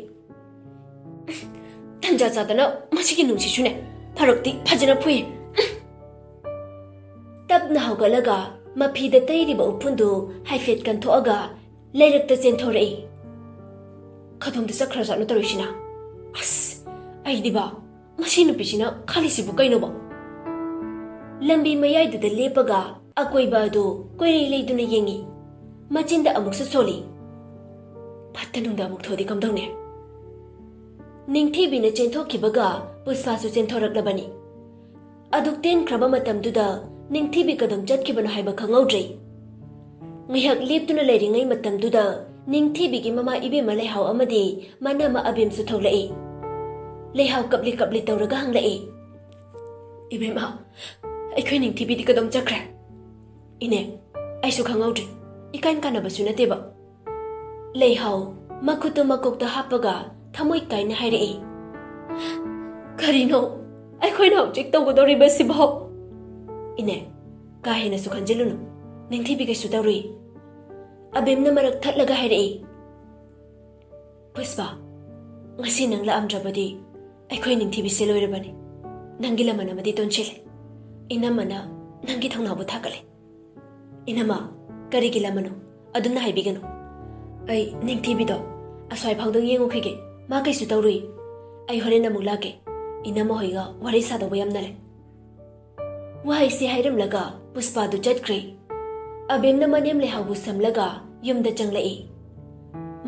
ꯇꯟꯖꯥ ꯆꯥꯗꯅ ꯃꯁꯤꯒꯤ ꯅꯨꯡꯁꯤꯁꯨꯅꯦ ꯐꯔꯛꯇꯤ ꯐꯖꯅ ꯐꯨꯏ꯫ ꯇꯞꯅ ꯍꯧꯒꯠꯂꯒ ꯃꯐꯤꯗ ꯇꯩꯔꯤꯕ ꯎꯐꯨꯟꯗꯨ ꯍꯥꯏꯐꯦꯠ ꯀꯟꯊꯣꯛꯑꯒ ꯂꯩꯔꯛꯇ ꯆꯦꯟꯊꯣꯔꯛꯏ꯫ ꯀꯗꯣꯝꯗ ꯆꯠꯈ꯭ꯔꯖꯥꯠꯅꯣ ꯇꯧꯔꯤꯁꯤꯅ? ꯑꯁ, ꯑꯩꯗꯤꯕ ꯃꯁꯤ ꯅꯨꯄꯤꯁꯤꯅ ꯈꯜꯂꯤꯁꯤꯕꯨ ꯀꯩꯅꯣꯕ? ꯂꯝꯕꯤ ꯃꯌꯥꯏꯗꯨꯗ ꯂꯦꯞꯄꯒ ꯑꯀꯣꯏꯕ ꯑꯗꯨ ꯀꯣꯏꯔꯩ ꯂꯩꯗꯨꯅ ꯌꯦꯡꯉꯤ꯫ ꯃꯆꯤꯟꯗ ꯑꯃꯨꯛꯁꯨ ꯁꯣꯜꯂꯤ꯫ ꯐꯠꯇ ꯅꯨꯡꯗ ꯑꯃꯨꯛ ꯊꯣꯛꯑꯗꯤ ꯀꯝꯗꯧꯅꯤ? ꯅꯤꯡꯊꯤꯕꯤꯅ ꯆꯦꯟꯊꯣꯛꯈꯤꯕꯒ ꯄꯨꯁꯄꯥꯁꯨ ꯆꯦꯟꯊꯣꯔꯛꯂꯕꯅꯤ꯫ ꯑꯗꯨꯛ ꯇꯦꯟꯈ꯭ꯔꯕ ꯃꯇꯝꯗꯨꯗ ꯅꯤꯡꯊꯤꯕꯤ ꯀꯗꯣꯝ ꯆꯠꯈꯤꯕꯅꯣ ꯍꯥꯏꯕ ꯈꯪꯍꯧꯗ꯭ꯔꯦ꯫ ꯉꯥꯏꯍꯥꯛ ꯂꯦꯞꯇꯨꯅ ꯂꯩꯔꯤꯉꯩ ꯃꯇꯝꯗꯨꯗ ꯅꯤꯡꯊꯤꯕꯤꯒꯤ ꯃꯃꯥ ꯏꯕꯦꯝꯃ ꯂꯩꯍꯥꯎ ꯑꯃꯗꯤ ꯃꯅꯥꯃ ꯑꯕꯦꯝꯁꯨ ꯊꯣꯛꯂꯛꯏ꯫ ꯂꯩꯍꯥꯎ ꯀꯞꯂꯤ ꯀꯞꯂꯤ ꯇꯧꯔꯒ ꯍꯪꯂꯛꯏ, "ꯏꯕꯦꯝꯃ, ꯑꯩꯈꯣꯏ ꯅꯤꯡꯊꯤꯕꯤꯗꯤ ꯀꯗꯣꯝ ꯆꯠꯈ꯭ꯔꯦ?" "ꯏꯅꯦ, ꯑꯩꯁꯨ ꯈꯪꯍꯧꯗ꯭ꯔꯦ꯫ ꯏꯀꯥꯟ ꯀꯥꯟꯅꯕꯁꯨ ꯅꯠꯇꯦꯕ꯫" ꯂꯩꯍꯥꯎ ꯃꯈꯨꯠꯇꯨ ꯃꯀꯣꯛꯇ ꯍꯥꯞꯄꯒ ꯊꯃꯣꯏ ꯀꯥꯏꯅ ꯍꯥꯏꯔꯛꯏ, "ꯀꯔꯤꯅꯣ ꯑꯩꯈꯣꯏꯅ ꯍꯧꯖꯤꯛ ꯇꯧꯒꯗꯧꯔꯤꯕꯁꯤꯕꯣ?" "ꯏꯅꯦ, ꯀꯥ ꯍꯦꯟꯅꯁꯨ ꯈꯟꯖꯤꯜꯂꯨꯅꯨ꯫ ꯅꯤꯡꯊꯤꯕꯤ ꯀꯩꯁꯨ ꯇꯧꯔꯨꯏ꯫" ꯑꯕꯦꯝꯅ ꯃꯔꯛ ꯊꯠꯂꯒ ꯍꯥꯏꯔꯛꯏ, "ꯄꯨꯁꯄꯥ, ꯉꯁꯤ ꯅꯪ ꯂꯥꯛꯑꯝꯗ꯭ꯔꯕꯗꯤ ꯑꯩꯈꯣꯏ ꯅꯤꯡꯊꯤꯕꯤꯁꯦ ꯂꯣꯏꯔꯕꯅꯤ꯫ ꯅꯪꯒꯤ ꯂꯃꯟ ꯑꯃꯗꯤ ꯇꯣꯟꯁꯤꯜꯂꯦ꯫ ꯏꯅꯝꯃꯅ ꯅꯪꯒꯤ ꯊꯧꯅꯥꯕꯨ ꯊꯥꯒꯠꯂꯦ꯫ ꯏꯅꯝꯃ, ꯀꯔꯤꯒꯤ ꯂꯃꯟꯅꯣ? ꯑꯗꯨꯝꯅ ꯍꯥꯏꯕꯤꯒꯅꯨ꯫ ꯑꯩ ꯅꯤꯡꯊꯤꯕꯤꯗꯣ ꯑꯁ꯭ꯋꯥꯏ ꯐꯥꯎꯗꯪ ꯌꯦꯡꯉꯨꯈꯤꯒꯦ꯫ ꯃꯥ ꯀꯩꯁꯨ ꯇꯧꯔꯨꯏ꯫ ꯑꯩ ꯍꯣꯔꯦꯟ ꯑꯃꯨꯛ ꯂꯥꯛꯀꯦ꯫ ꯏꯅꯝꯃ ꯍꯣꯏꯒ ꯋꯥꯔꯤ ꯁꯥꯗꯧꯕ ꯌꯥꯝꯅ ꯂꯩ꯫ ꯋꯥꯍꯩꯁꯤ ꯍꯥꯏꯔꯝꯂꯒ ꯄꯨꯁꯄꯥꯗꯨ ꯆꯠꯈ꯭ꯔꯦ꯫ ꯑꯕꯦꯝꯅ ꯃꯅꯦꯝ ꯂꯩꯍꯥꯎꯕꯨ ꯁꯝꯂꯒ ꯌꯨꯝꯗ ꯆꯪꯂꯛꯏ꯫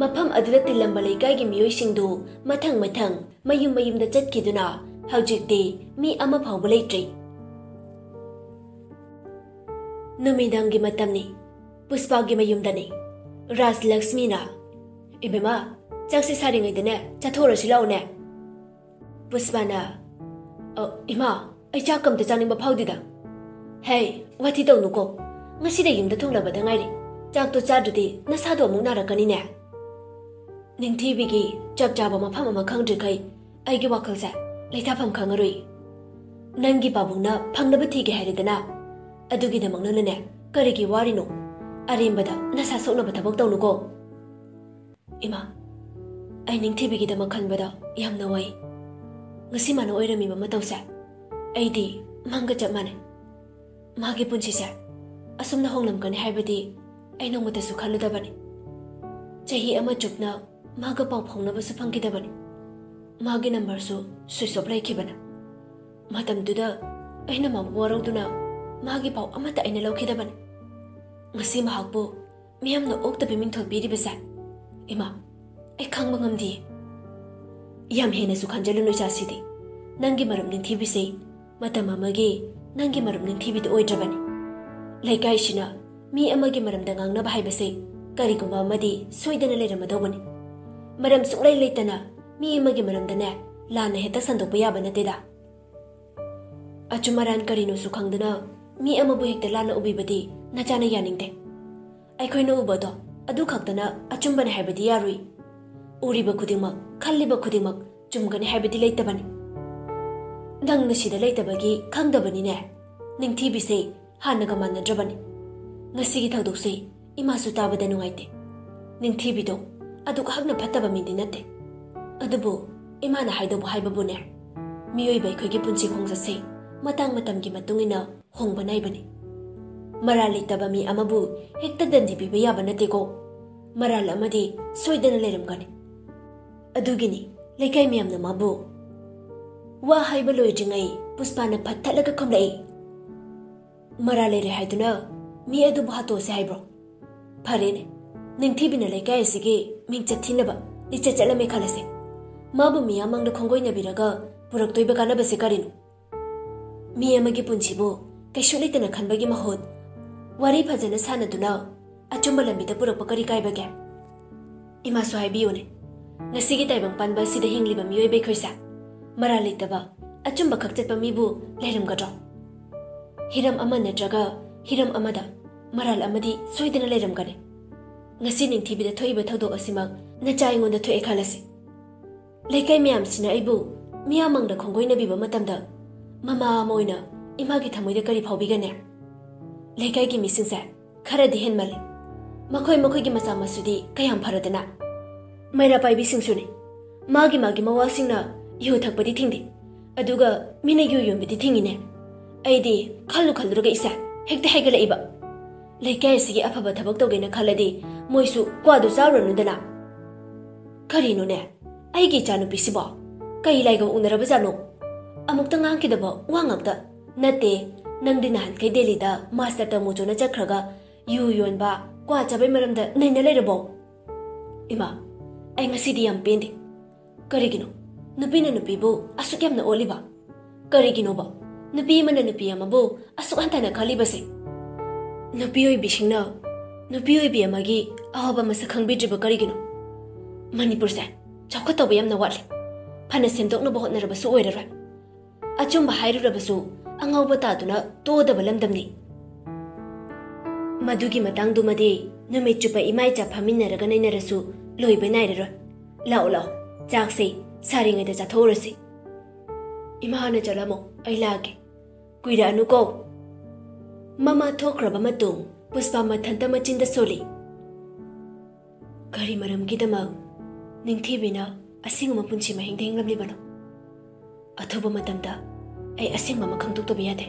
ꯃꯐꯝ ꯑꯗꯨꯗ ꯇꯤꯜꯂꯝꯕ ꯂꯩꯀꯥꯏꯒꯤ ꯃꯤꯑꯣꯏꯁꯤꯡꯗꯨ ꯃꯊꯪ ꯃꯊꯪ ꯃꯌꯨꯝ ꯃꯌꯨꯝꯗ ꯆꯠꯈꯤꯗꯨꯅ ꯍꯧꯖꯤꯛꯇꯤ ꯃꯤ ꯑꯃ ꯐꯥꯎꯕ ꯂꯩꯇ꯭ꯔꯤ꯫ ꯅꯨꯃꯤꯗꯥꯡꯒꯤ ꯃꯇꯝꯅꯤ꯫ ꯄꯨꯁꯄꯥꯒꯤ ꯃꯌꯨꯝꯗꯅꯤ꯫ ꯔꯥꯖꯂꯛꯁꯃꯤꯅ, "ꯏꯕꯦꯝꯃ, ꯆꯥꯛꯁꯦ ꯁꯥꯔꯤꯉꯩꯗꯅꯦ ꯆꯥꯊꯣꯛꯎꯔꯁꯤ ꯂꯥꯛꯎꯅꯦ꯫" ꯄꯨꯁꯄꯥꯅ, "ꯑ, ꯏꯃꯥ, ꯑꯩ ꯆꯥꯛ ꯑꯝꯇ ꯆꯥꯅꯤꯡꯕ ꯐꯥꯎꯗꯦꯗ꯫" "ꯍꯦ, ꯋꯥꯊꯤ ꯇꯧꯅꯨꯀꯣ꯫ ꯉꯁꯤꯗ ꯌꯨꯝꯗ ꯊꯨꯡꯂꯕꯗ ꯉꯥꯏꯔꯤ꯫ ꯆꯥꯛꯇꯣ ꯆꯥꯗ꯭ꯔꯗꯤ ꯅꯁꯥꯗꯣ ꯑꯃꯨꯛ ꯅꯥꯔꯛꯀꯅꯤꯅꯦ꯫" ꯅꯤꯡꯊꯤꯕꯤꯒꯤ ꯆꯞ ꯆꯥꯕ ꯃꯐꯝ ꯑꯃ ꯈꯪꯗ꯭ꯔꯤꯈꯩ ꯑꯩꯒꯤ ꯋꯥꯈꯜꯁꯦ ꯂꯩꯊꯥꯐꯝ ꯈꯪꯉꯔꯣꯏ꯫ ꯅꯪꯒꯤ ꯄꯥꯕꯨꯡꯅ ꯐꯪꯅꯕ ꯊꯤꯒꯦ ꯍꯥꯏꯔꯦꯗꯅ, ꯑꯗꯨꯒꯤꯗꯃꯛ ꯅꯪꯅꯅꯦ ꯀꯔꯤꯒꯤ ꯋꯥꯔꯤꯅꯣ? ꯑꯔꯦꯝꯕꯗ ꯅꯁꯥ ꯁꯣꯛꯅꯕ ꯊꯕꯛ ꯇꯧꯅꯨꯀꯣ꯫ ꯏꯃꯥ, ꯑꯩ ꯅꯤꯡꯊꯤꯕꯤꯒꯤꯗꯃꯛ ꯈꯟꯕꯗ ꯌꯥꯝꯅ ꯋꯥꯏ꯫ ꯉꯁꯤ ꯃꯥꯅ ꯑꯣꯏꯔꯝꯃꯤꯕ ꯃꯇꯧꯁꯦ ꯑꯩꯗꯤ ꯃꯪꯒ ꯆꯞ ꯃꯥꯟꯅꯩ꯫ ꯃꯥꯒꯤ ꯄꯨꯟꯁꯤꯁꯦ ꯑꯁꯨꯝꯅ ꯍꯣꯡꯂꯝꯒꯅꯤ ꯍꯥꯏꯕꯗꯤ ꯑꯩ ꯅꯣꯡꯃꯇꯁꯨ ꯈꯜꯂꯨꯗꯕꯅꯤ꯫ ꯆꯍꯤ ꯑꯃ ꯆꯨꯞꯅ ꯃꯥꯒ ꯄꯥꯎ ꯐꯥꯎꯅꯕꯁꯨ ꯐꯪꯈꯤꯗꯕꯅꯤ꯫ ꯃꯥꯒꯤ ꯅꯝꯕꯔꯁꯨ switch off ꯂꯩꯈꯤꯕꯅꯤ꯫ ꯃꯇꯝꯗꯨꯗ ꯑꯩꯅ ꯃꯥꯕꯨ ꯋꯥꯔꯧꯗꯨꯅ ꯃꯥꯒꯤ ꯄꯥꯎ ꯑꯃꯠꯇ ꯑꯩꯅ ꯂꯧꯈꯤꯗꯕꯅꯤ꯫ ꯉꯁꯤ ꯃꯍꯥꯛꯄꯨ ꯃꯤꯌꯥꯝꯅ ꯑꯣꯛꯇꯕꯤ ꯃꯤꯡꯊꯣꯜ ꯄꯤꯔꯤꯕꯁꯦ, ꯏꯃꯥ, ꯑꯩ ꯈꯪꯕ ꯉꯝꯗꯦ꯫" "ꯌꯥꯝ ꯍꯦꯟꯅꯁꯨ ꯈꯟꯖꯜꯂꯨꯅꯨ, ꯏꯆꯥꯁꯤꯗꯤ꯫ ꯅꯪꯒꯤ ꯃꯔꯨꯞ ꯅꯤꯡꯊꯤꯕꯤꯁꯤ ꯃꯇꯝ ꯑꯃꯒꯤ ꯅꯪꯒꯤ ꯃꯔꯨꯞ ꯅꯤꯡꯊꯤꯕꯤꯗꯨ ꯑꯣꯏꯗ꯭ꯔꯕꯅꯤ꯫ ꯂꯩꯀꯥꯏꯁꯤꯅ ꯃꯤ ꯑꯃꯒꯤ ꯃꯔꯝꯗ ꯉꯥꯡꯅꯕ ꯍꯥꯏꯕꯁꯤ ꯀꯔꯤꯒꯨꯝꯕ ꯑꯃꯗꯤ ꯁꯣꯏꯗꯅ ꯂꯩꯔꯝꯃꯗꯧꯕꯅꯤ꯫ ꯃꯔꯝ ꯁꯨꯡꯂꯩ ꯂꯩꯇꯅ ꯃꯤ ꯑꯃꯒꯤ ꯃꯔꯝꯗꯅꯦ ꯂꯥꯟꯅ ꯍꯦꯛꯇ ꯁꯟꯗꯣꯛꯄ ꯌꯥꯕ ꯅꯠꯇꯦꯗ꯫ ꯑꯆꯨꯝ ꯑꯔꯥꯟ ꯀꯔꯤꯅꯣꯁꯨ ꯈꯪꯗꯅ ꯃꯤ ꯑꯃꯕꯨ ꯍꯦꯛꯇ ꯂꯥꯟꯅ ꯎꯕꯤꯕꯗꯤ ꯅꯆꯥꯅ ꯌꯥꯅꯤꯡꯗꯦ꯫ ꯑꯩꯈꯣꯏꯅ ꯎꯕꯗꯣ ꯑꯗꯨ ꯈꯛꯇꯅ ꯑꯆꯨꯝꯕꯅꯤ ꯍꯥꯏꯕꯗꯤ ꯌꯥꯔꯨꯏ꯫ ꯎꯔꯤꯕ ꯈꯨꯗꯤꯡꯃꯛ, ꯈꯜꯂꯤꯕ ꯈꯨꯗꯤꯡꯃꯛ ꯆꯨꯝꯒꯅꯤ ꯍꯥꯏꯕꯗꯤ ꯂꯩꯇꯕꯅꯤ꯫ ꯅꯪꯅ ꯁꯤꯗ ꯂꯩꯇꯕꯒꯤ ꯈꯪꯗꯕꯅꯤꯅꯦ꯫ ꯅꯤꯡꯊꯤꯕꯤꯁꯦ ꯍꯥꯟꯅꯒ ꯃꯥꯟꯅꯗ꯭ꯔꯕꯅꯤ꯫ ꯉꯁꯤꯒꯤ ꯊꯧꯗꯣꯛꯁꯦ ꯏꯃꯥꯁꯨ ꯇꯥꯕꯗ ꯅꯨꯡꯉꯥꯏꯇꯦ꯫ ꯅꯤꯡꯊꯤꯕꯤꯗꯣ ꯑꯗꯨꯛ ꯍꯛꯅ ꯐꯠꯇꯕ ꯃꯤꯗꯤ ꯅꯠꯇꯦ꯫ ꯑꯗꯨꯕꯨ ꯏꯃꯥꯅ ꯍꯥꯏꯗꯧꯕ ꯍꯥꯏꯕꯕꯨꯅꯦ, ꯃꯤꯑꯣꯏꯕ ꯑꯩꯈꯣꯏꯒꯤ ꯄꯨꯟꯁꯤ ꯈꯣꯡꯆꯠꯁꯦ ꯃꯇꯥꯡ ꯃꯇꯝꯒꯤ ꯃꯇꯨꯡ ꯏꯟꯅ ꯍꯣꯡꯕ ꯅꯥꯏꯕꯅꯤ꯫ ꯃꯔꯥꯜ ꯂꯩꯇꯕ ꯃꯤ ꯑꯃꯕꯨ ꯍꯦꯛꯇ ꯗꯟꯗꯤ ꯄꯤꯕ ꯌꯥꯕ ꯅꯠꯇꯦꯀꯣ꯫ ꯃꯔꯥꯜ ꯑꯃꯗꯤ ꯁꯣꯏꯗꯅ ꯂꯩꯔꯝꯒꯅꯤ꯫ ꯑꯗꯨꯒꯤꯅꯤ ꯂꯩꯀꯥꯏ ꯃꯌꯥꯝꯅ ꯃꯥꯕꯨ ꯋꯥ ꯍꯥꯏꯕ ꯂꯣꯏꯗ꯭ꯔꯤꯉꯩ ꯄꯨꯁꯄꯥꯅ ꯐꯠ ꯊꯠꯂꯒ ꯈꯨꯝꯂꯛꯏ, "ꯃꯔꯥꯜ ꯂꯩꯔꯦ ꯍꯥꯏꯗꯨꯅ ꯃꯤ ꯑꯗꯨꯕꯨ ꯍꯥꯠꯇꯣꯛꯑꯁꯦ ꯍꯥꯏꯕ꯭ꯔꯣ? ꯐꯔꯦꯅꯦ, ꯅꯤꯡꯊꯤꯕꯤꯅ ꯂꯩꯀꯥꯏ ꯑꯁꯤꯒꯤ ꯃꯤꯡꯆꯠ ꯊꯤꯅꯕ ꯂꯤꯆꯠ ꯆꯠꯂꯝꯃꯦ ꯈꯜꯂꯁꯦ꯫ ꯃꯥꯕꯨ ꯃꯤꯌꯥꯝ ꯃꯥꯡꯗ ꯈꯣꯡꯒꯣꯏꯅꯕꯤꯔꯒ ꯄꯨꯔꯛꯇꯣꯏꯕ ꯀꯥꯟꯅꯕꯁꯦ ꯀꯔꯤꯅꯣ? ꯃꯤ ꯑꯃꯒꯤ ꯄꯨꯟꯁꯤꯕꯨ ꯀꯩꯁꯨ ꯂꯩꯇꯅ ꯈꯟꯕꯒꯤ ꯃꯍꯨꯠ ꯋꯥꯔꯤ ꯐꯖꯅ ꯁꯥꯟꯅꯗꯨꯅ ꯑꯆꯨꯝꯕ ꯂꯝꯕꯤꯗ ꯄꯨꯔꯛꯄ ꯀꯔꯤ ꯀꯥꯏꯕꯒꯦ?" ꯏꯃꯥꯁꯨ ꯍꯥꯏꯕꯤꯌꯨꯅꯦ, ꯉꯁꯤꯒꯤ ꯇꯥꯏꯕꯪ ꯄꯥꯟꯕ ꯑꯁꯤꯗ ꯍꯤꯡꯂꯤꯕ ꯃꯤꯑꯣꯏꯕ ꯑꯩꯈꯣꯏꯁꯦ ꯃꯔꯥꯜ ꯂꯩꯇꯕ, ꯑꯆꯨꯝꯕ ꯈꯛ ꯆꯠꯄ ꯃꯤꯕꯨ ꯂꯩꯔꯝꯒꯗ꯭ꯔꯣ? ꯍꯤꯔꯝ ꯑꯃ ꯅꯠꯇ꯭ꯔꯒ ꯍꯤꯔꯝ ꯑꯃꯗ ꯃꯔꯥꯜ ꯑꯃꯗꯤ ꯁꯣꯏꯗꯅ ꯂꯩꯔꯝꯒꯅꯤ꯫ ꯉꯁꯤ ꯅꯤꯡꯊꯤꯕꯤꯗ ꯊꯣꯛꯏꯕ ꯊꯧꯗꯣꯛ ꯑꯁꯤꯃꯛ ꯅꯆꯥ ꯑꯩꯉꯣꯟꯗ ꯊꯣꯛꯑꯦ ꯈꯜꯂꯁꯤ꯫ ꯂꯩꯀꯥꯏ ꯃꯌꯥꯝꯁꯤꯅ ꯑꯩꯕꯨ ꯃꯤꯌꯥꯝꯃꯥꯡꯗ ꯈꯣꯡꯒꯣꯏꯅꯕꯤꯕ ꯃꯇꯝꯗ ꯃꯃꯥ ꯑꯃ ꯑꯣꯏꯅ ꯏꯃꯥꯒꯤ ꯊꯃꯣꯏꯗ ꯀꯔꯤ ꯐꯥꯎꯕꯤꯒꯅꯤ? ꯂꯩꯀꯥꯏꯒꯤ ꯃꯤꯁꯤꯡꯁꯦ ꯈꯔꯗꯤ ꯍꯦꯟꯃꯜꯂꯦ꯫ ꯃꯈꯣꯏ ꯃꯈꯣꯏꯒꯤ ꯃꯆꯥ ꯃꯁꯨꯗꯤ ꯀꯌꯥꯝ ꯐꯔꯗꯅ꯫ ꯃꯩꯔꯥ ꯄꯥꯏꯕꯤꯁꯤꯡꯁꯨꯅꯦ, ꯃꯥꯒꯤ ꯃꯥꯒꯤ ꯃꯋꯥꯁꯤꯡꯅ ꯌꯨ ꯊꯛꯄꯗꯤ ꯊꯤꯡꯗꯦ, ꯑꯗꯨꯒ ꯃꯤꯅ ꯌꯨ ꯌꯣꯟꯕꯗꯤ ꯊꯤꯡꯉꯤꯅꯦ꯫ ꯑꯩꯗꯤ ꯈꯜꯂꯨ ꯈꯜꯂꯨꯔꯒ ꯏꯁꯥ ꯍꯦꯛꯇ ꯍꯥꯏꯒꯠꯂꯛꯏꯕ꯫ ꯂꯩꯀꯥꯏ ꯑꯁꯤꯒꯤ ꯑꯐꯕ ꯊꯕꯛ ꯇꯧꯒꯦꯅ ꯈꯜꯂꯗꯤ ꯃꯣꯏꯁꯨ ꯀ꯭ꯋꯥꯗꯨ ꯆꯥꯔꯨꯔꯅꯨꯗꯅ꯫ ꯀꯔꯤꯅꯣꯅꯦ, ꯑꯩꯒꯤ ꯏꯆꯥꯅꯨꯄꯤꯁꯤꯕꯣ ꯀꯩ ꯂꯥꯏꯒ ꯎꯅꯔꯕꯖꯥꯠꯅꯣ? ꯑꯃꯨꯛꯇ ꯉꯥꯡꯈꯤꯗꯕ ꯋꯥ ꯉꯥꯛꯇ꯫ ꯅꯠꯇꯦ, ꯅꯪꯗꯤ ꯅꯍꯥꯟꯈꯩ ꯗꯦꯜꯂꯤꯗ ꯃꯥꯁꯇꯔ ꯇꯝꯃꯨ ꯆꯣꯅ ꯆꯠꯈ꯭ꯔꯒ ꯌꯨ ꯌꯣꯟꯕ, ꯀ꯭ꯋꯥ ꯆꯥꯕꯩ ꯃꯔꯝꯗ ꯅꯩꯅ ꯂꯩꯔꯕꯣ? ꯏꯃꯥ, ꯑꯩ ꯉꯁꯤꯗꯤ ꯌꯥꯝ ꯄꯦꯟꯗꯦ꯫ ꯀꯔꯤꯒꯤꯅꯣ ꯅꯨꯄꯤꯅ ꯅꯨꯄꯤꯕꯨ ꯑꯁꯨꯛ ꯌꯥꯝꯅ ꯑꯣꯠꯂꯤꯕ? ꯀꯔꯤꯒꯤꯅꯣꯕ ꯅꯨꯄꯤ ꯑꯃꯅ ꯅꯨꯄꯤ ꯑꯃꯕꯨ ꯑꯁꯨꯛ ꯍꯟꯊꯅ ꯈꯜꯂꯤꯕꯁꯦ? ꯅꯨꯄꯤ ꯑꯣꯏꯕꯤꯁꯤꯡꯅ ꯅꯨꯄꯤ ꯑꯣꯏꯕꯤ ꯑꯃꯒꯤ ꯑꯋꯥꯕ ꯃꯁꯛ ꯈꯪꯕꯤꯗ꯭ꯔꯤꯕ ꯀꯔꯤꯒꯤꯅꯣ? ꯃꯅꯤꯄꯨꯔꯁꯦ ꯆꯥꯎꯈꯠꯇꯧꯕ ꯌꯥꯝꯅ ꯋꯥꯠꯂꯤ꯫ ꯐꯅ ꯁꯦꯝꯗꯣꯛꯅꯕ ꯍꯣꯠꯅꯔꯕꯁꯨ ꯑꯣꯏꯔꯔꯣꯏ꯫ ꯑꯆꯨꯝꯕ ꯍꯥꯏꯔꯨꯔꯕꯁꯨ ꯑꯉꯥꯎꯕ ꯇꯥꯗꯨꯅ ꯇꯣꯛꯑꯗꯕ ꯂꯝꯗꯝꯅꯤ꯫ ꯃꯗꯨꯒꯤ ꯃꯇꯥꯡꯗꯨꯃꯗꯤ ꯅꯨꯃꯤꯠ ꯆꯨꯞꯄ ꯏꯃꯥ ꯏꯆꯥ ꯐꯝꯃꯤꯟꯅꯔꯒ ꯅꯩꯅꯔꯁꯨ ꯂꯣꯏꯕ ꯅꯥꯏꯔꯔꯣꯏ꯫ ꯂꯥꯛꯑꯣ, ꯂꯥꯛꯑꯣ, ꯆꯥꯛꯁꯦ ꯁꯥꯔꯤꯉꯩꯗ ꯆꯥꯊꯣꯛꯎꯔꯁꯤ꯫ ꯏꯃꯥ, ꯍꯥꯟꯅ ꯆꯠꯂꯝꯃꯣ, ꯑꯩ ꯂꯥꯛꯑꯒꯦ꯫ ꯀꯨꯏꯔꯛꯑꯅꯨꯀꯣ꯫ ꯃꯃꯥ ꯊꯣꯛꯈ꯭ꯔꯕ ꯃꯇꯨꯡ ꯄꯨꯁꯄꯥ ꯃꯊꯟꯇ ꯃꯆꯤꯟꯗ ꯁꯣꯜꯂꯤ꯫ ꯀꯔꯤ ꯃꯔꯝꯒꯤꯗꯃꯛ ꯅꯤꯡꯊꯤꯕꯤꯅ ꯑꯁꯤꯒꯨꯝꯕ ꯄꯨꯟꯁꯤ ꯃꯍꯤꯡꯗ ꯍꯤꯡꯂꯝꯂꯤꯕꯅꯣ? ꯑꯊꯨꯕ ꯃꯇꯝꯗ ꯑꯩ ꯑꯁꯦꯡꯕ ꯑꯃ ꯈꯪꯗꯣꯛꯇꯕ ꯌꯥꯗꯦ꯫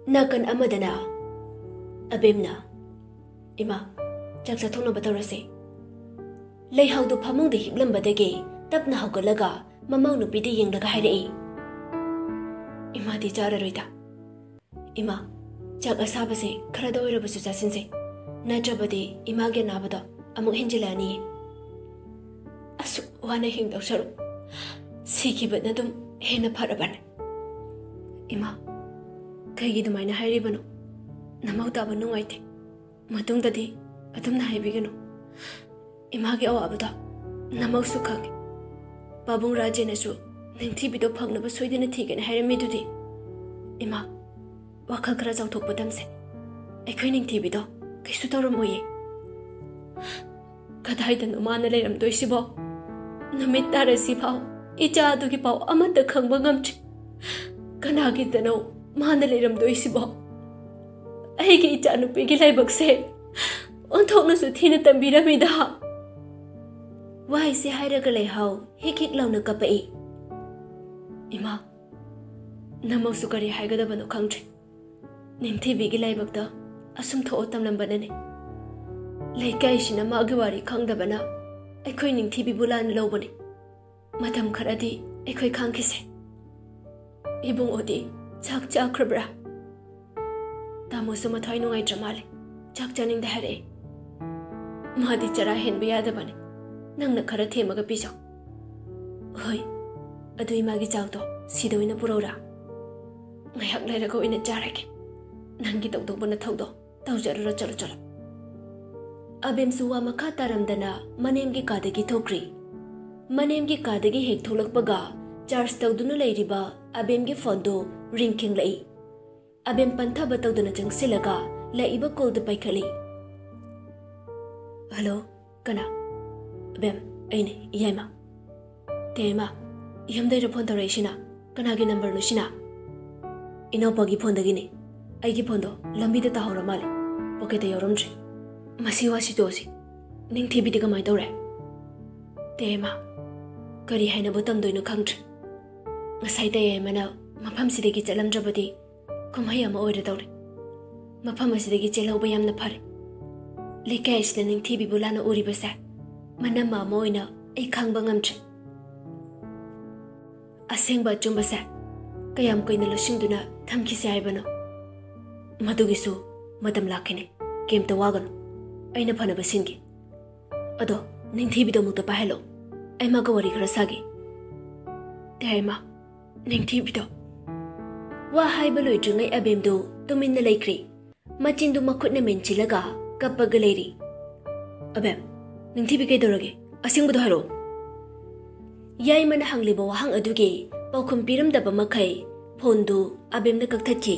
ꯅꯥꯀꯟ ꯑꯃꯗꯅ ꯑꯕꯦꯝꯅ, "ꯏꯃꯥ, ꯆꯥꯛ ꯆꯥꯊꯣꯛꯅꯕ ꯇꯧꯔꯁꯦ꯫" ꯂꯩꯍꯥꯎꯗꯨ ꯐꯃꯨꯡꯗ ꯍꯤꯞꯂꯝꯕꯗꯒꯤ ꯇꯞꯅ ꯍꯧꯒꯠꯂꯒ ꯃꯃꯧ ꯅꯨꯄꯤꯗ ꯌꯦꯡꯂꯒ ꯍꯥꯏꯔꯛꯏ, "ꯏꯃꯥꯗꯤ ꯆꯥꯔꯔꯣꯏꯗ꯫ ꯏꯃꯥ, ꯆꯥꯛ ꯑꯁꯥꯕꯁꯦ ꯈꯔꯗ ꯑꯣꯏꯔꯕꯁꯨ ꯆꯥꯁꯤꯟꯁꯦ, ꯅꯠꯇ꯭ꯔꯕꯗꯤ ꯏꯃꯥꯒꯤ ꯑꯅꯥꯕꯗꯣ ꯑꯃꯨꯛ ꯍꯦꯟꯖꯤꯜꯂꯛꯑꯅꯤꯌꯦ꯫ ꯑꯁꯨꯛ ꯋꯥꯅ ꯍꯤꯡꯗꯧ ꯁꯔꯨꯛ ꯁꯤꯈꯤꯕꯅ ꯑꯗꯨꯝ ꯍꯦꯟꯅ ꯐꯔꯕꯅꯦ꯫" "ꯏꯃꯥ, ꯀꯩꯒꯤ ꯑꯗꯨꯃꯥꯏꯅ ꯍꯥꯏꯔꯤꯕꯅꯣ? ꯅꯃꯧ ꯇꯥꯕ ꯅꯨꯡꯉꯥꯏꯇꯦ꯫ ꯃꯇꯨꯡꯗꯗꯤ ꯑꯗꯨꯝꯅ ꯍꯥꯏꯕꯤꯒꯅꯨ꯫ ꯏꯃꯥꯒꯤ ꯑꯋꯥꯕꯗꯣ ꯅꯃꯧꯁꯨ ꯈꯪꯉꯤ꯫ ꯄꯥꯕꯨꯡ ꯔꯥꯖꯦꯅꯁꯨ ꯅꯤꯡꯊꯤꯕꯤꯗꯣ ꯐꯪꯅꯕ ꯁꯣꯏꯗꯅ ꯊꯤꯒꯅꯤ ꯍꯥꯏꯔꯝꯃꯤꯗꯨꯗꯤ꯫ ꯏꯃꯥ, ꯋꯥꯈꯜ ꯈꯔ ꯆꯥꯎꯊꯣꯛꯄ ꯇꯝꯁꯦ꯫ ꯑꯩꯈꯣꯏ ꯅꯤꯡꯊꯤꯕꯤꯗꯣ ꯀꯩꯁꯨ ꯇꯧꯔꯝꯃꯣꯏꯌꯦ꯫" "ꯀꯗꯥꯏꯗꯅꯣ ꯃꯥꯅ ꯂꯩꯔꯝꯗꯣꯏꯁꯤꯕꯣ? ꯅꯨꯃꯤꯠ ꯇꯥꯔꯁꯤꯐꯥꯎ ꯏꯆꯥ ꯑꯗꯨꯒꯤ ꯄꯥꯎ ꯑꯃꯠꯇ ꯈꯪꯕ ꯉꯝꯗ꯭ꯔꯤ꯫ ꯀꯅꯥꯒꯤꯗꯅꯣ ꯃꯥꯅ ꯂꯩꯔꯝꯗꯣꯏꯁꯤꯕꯣ? ꯑꯩꯒꯤ ꯏꯆꯥꯅꯨꯄꯤꯒꯤ ꯂꯥꯏꯕꯛꯁꯦ ꯑꯣꯟꯊꯣꯛꯅꯁꯨ ꯊꯤꯅ ꯇꯝꯕꯤꯔꯝꯃꯤꯗ꯫" ꯋꯥꯍꯩꯁꯦ ꯍꯥꯏꯔꯒ ꯂꯩꯍꯥꯎ ꯍꯤꯛ ꯍꯤꯛ ꯂꯥꯎꯅ ꯀꯞꯄꯛꯏ꯫ "ꯏꯃꯥ, ꯅꯃꯛꯁꯨ ꯀꯔꯤ ꯍꯥꯏꯒꯗꯕꯅꯣ ꯈꯪꯗ꯭ꯔꯦ꯫ ꯅꯤꯡꯊꯤꯕꯤꯒꯤ ꯂꯥꯏꯕꯛꯇ ꯑꯁꯨꯝ ꯊꯣꯛꯑꯣ ꯇꯝꯂꯝꯕꯅꯅꯦ꯫ ꯂꯩꯀꯥꯏꯁꯤꯅ ꯃꯥꯒꯤ ꯋꯥꯔꯤ ꯈꯪꯗꯕꯅ ꯑꯩꯈꯣꯏ ꯅꯤꯡꯊꯤꯕꯤꯕꯨ ꯂꯥꯟꯅ ꯂꯧꯕꯅꯤ꯫ ꯃꯇꯝ ꯈꯔꯗꯤ ꯑꯩꯈꯣꯏ ꯈꯥꯡꯈꯤꯁꯦ꯫ ꯏꯕꯨꯡꯉꯣꯗꯤ ꯆꯥꯛ ꯆꯥꯈ꯭ꯔꯕ꯭ꯔꯥ?" "ꯇꯥꯃꯣꯁꯨ ꯃꯊ꯭ꯋꯥꯏ ꯅꯨꯡꯉꯥꯏꯇ꯭ꯔ ꯃꯥꯜꯂꯦ, ꯆꯥꯛ ꯆꯥꯅꯤꯡꯗꯦ ꯍꯥꯏꯔꯛꯑꯦ꯫" "ꯃꯥꯗꯤ ꯆꯔꯥ ꯍꯦꯟꯕ ꯌꯥꯗꯕꯅꯦ, ꯅꯪꯅ ꯈꯔ ꯊꯦꯝꯃꯒ ꯄꯤꯖꯧ꯫" "ꯍꯣꯏ, ꯑꯗꯨ ꯏꯃꯥꯒꯤ ꯆꯥꯛꯇꯣ ꯁꯤꯗ ꯑꯣꯏꯅ ꯄꯨꯔꯛꯎꯔꯥ? ꯉꯥꯏꯍꯥꯛ ꯂꯩꯔꯒ ꯑꯣꯏꯅ ꯆꯥꯔꯒꯦ꯫ ꯅꯪꯒꯤ ꯇꯧꯗꯧꯕ ꯅꯊꯧꯗꯣ ꯇꯧꯖꯔꯨꯔꯣ, ꯆꯠꯂꯣ, ꯆꯠꯂꯣ꯫" ꯑꯕꯦꯝꯁꯨ ꯋꯥ ꯃꯈꯥ ꯇꯥꯔꯝꯗꯅ ꯃꯅꯦꯝꯒꯤ ꯀꯥꯗꯒꯤ ꯊꯣꯛꯈ꯭ꯔꯤ꯫ ꯃꯅꯦꯝꯒꯤ ꯀꯥꯗꯒꯤ ꯍꯦꯛ ꯊꯣꯛꯂꯛꯄꯒ ꯆꯥꯔꯖ ꯇꯧꯗꯨꯅ ꯂꯩꯔꯤꯕ ꯑꯕꯦꯝꯒꯤ ꯐꯣꯟꯗꯨ ꯔꯤꯡ ꯈꯤꯡꯂꯛꯏ꯫ ꯑꯕꯦꯝ ꯄꯟꯊꯕ ꯇꯧꯗꯅ ꯆꯪꯁꯤꯜꯂꯒ ꯂꯥꯛꯏꯕ ꯀꯣꯜꯗꯨ ꯄꯥꯏꯈꯠꯂꯤ꯫ "ꯍꯜꯂꯣ, ꯀꯅꯥ?" "ꯑꯕꯦꯝ, ꯑꯩꯅꯦ, ꯏꯌꯥꯏꯃ꯫" "ꯇꯦ, ꯏꯃꯥ, ꯌꯨꯝꯗꯩꯔ ꯐꯣꯟ ꯇꯧꯔꯛꯏꯁꯤꯅ? ꯀꯅꯥꯒꯤ ꯅꯝꯕꯔꯅꯣ ꯁꯤꯅ?" "ꯏꯅꯥꯎꯄꯥꯒꯤ ꯐꯣꯟꯗꯒꯤꯅꯦ꯫ ꯑꯩꯒꯤ ꯐꯣꯟꯗꯣ ꯂꯝꯕꯤꯗ ꯇꯥꯍꯧꯔ ꯃꯥꯜꯂꯦ, ꯄꯣꯀꯦꯠꯇ ꯌꯥꯎꯔꯝꯗ꯭ꯔꯦ꯫ ꯃꯁꯤ ꯋꯥꯁꯤ ꯇꯣꯛꯑꯁꯤ꯫ ꯅꯤꯡꯊꯤꯕꯤꯗꯤ ꯀꯃꯥꯏꯅ ꯇꯧꯔꯦ?" "ꯇꯦ, ꯏꯃꯥ, ꯀꯔꯤ ꯍꯥꯏꯅꯕꯨ ꯇꯝꯗꯣꯏꯅꯣ ꯈꯪꯗ꯭ꯔꯦ꯫ ꯉꯁꯥꯏ ꯇꯌꯥꯏꯃꯅ ꯃꯐꯝꯁꯤꯗꯒꯤ ꯆꯠꯂꯝꯗ꯭ꯔꯕꯗꯤ ꯀꯨꯝꯍꯩ ꯑꯃ ꯑꯣꯏꯔꯗꯧꯔꯦ꯫ ꯃꯐꯝ ꯑꯁꯤꯗꯒꯤ ꯆꯦꯜꯍꯧꯕ ꯌꯥꯝꯅ ꯐꯔꯦ꯫ ꯂꯩꯀꯥꯏ ꯑꯁꯤꯗ ꯅꯤꯡꯊꯤꯕꯤꯕꯨ ꯂꯥꯟꯅ ꯎꯔꯤꯕꯁꯦ ꯃꯅꯝꯃ ꯑꯃ ꯑꯣꯏꯅ ꯑꯩ ꯈꯥꯡꯕ ꯉꯝꯗ꯭ꯔꯦ꯫ ꯑꯁꯦꯡꯕ ꯑꯆꯨꯝꯕꯁꯦ ꯀꯌꯥꯝ ꯀꯨꯏꯅ ꯂꯣꯠꯁꯤꯟꯗꯨꯅ ꯊꯝꯈꯤꯁꯦ ꯍꯥꯏꯕꯅꯣ? ꯃꯗꯨꯒꯤꯁꯨ ꯃꯇꯝ ꯂꯥꯛꯈꯤꯅꯤ꯫ ꯀꯩꯝꯇ ꯋꯥꯒꯅꯨ, ꯑꯩꯅ ꯐꯅꯕ ꯁꯤꯟꯒꯦ꯫ ꯑꯗꯣ ꯅꯤꯡꯊꯤꯕꯤꯗꯣ ꯑꯃꯨꯛꯇ ꯄꯥꯏꯍꯜꯂꯣ, ꯑꯩ ꯃꯥꯒ ꯋꯥꯔꯤ ꯈꯔ ꯁꯥꯒꯦ꯫ ꯇꯌꯥꯏꯃ, ꯅꯤꯡꯊꯤꯕꯤꯗꯣ꯫ ꯋꯥ ꯍꯥꯏꯕ ꯂꯣꯏꯗ꯭ꯔꯤꯉꯩ ꯑꯕꯦꯝꯗꯨ ꯇꯨꯃꯤꯟꯅ ꯂꯩꯈ꯭ꯔꯦ꯫ ꯃꯆꯤꯟꯗꯨ ꯃꯈꯨꯠꯅ ꯃꯦꯟꯁꯤꯜꯂꯒ ꯀꯞꯄꯒ ꯂꯩꯔꯤ꯫ "ꯑꯕꯦꯝ, ꯅꯤꯡꯊꯤꯕꯤ ꯀꯩꯗꯧꯔꯒꯦ? ꯑꯁꯦꯡꯕꯗꯣ ꯍꯥꯏꯔꯛꯑꯣ꯫" ꯌꯥꯏꯃꯅ ꯍꯪꯂꯤꯕ ꯋꯥꯍꯪ ꯑꯗꯨꯒꯤ ꯄꯥꯎꯈꯨꯝ ꯄꯤꯔꯝꯗꯕ ꯃꯈꯩ ꯐꯣꯟꯗꯨ ꯑꯕꯦꯝꯅ ꯀꯛꯊꯠꯈꯤ꯫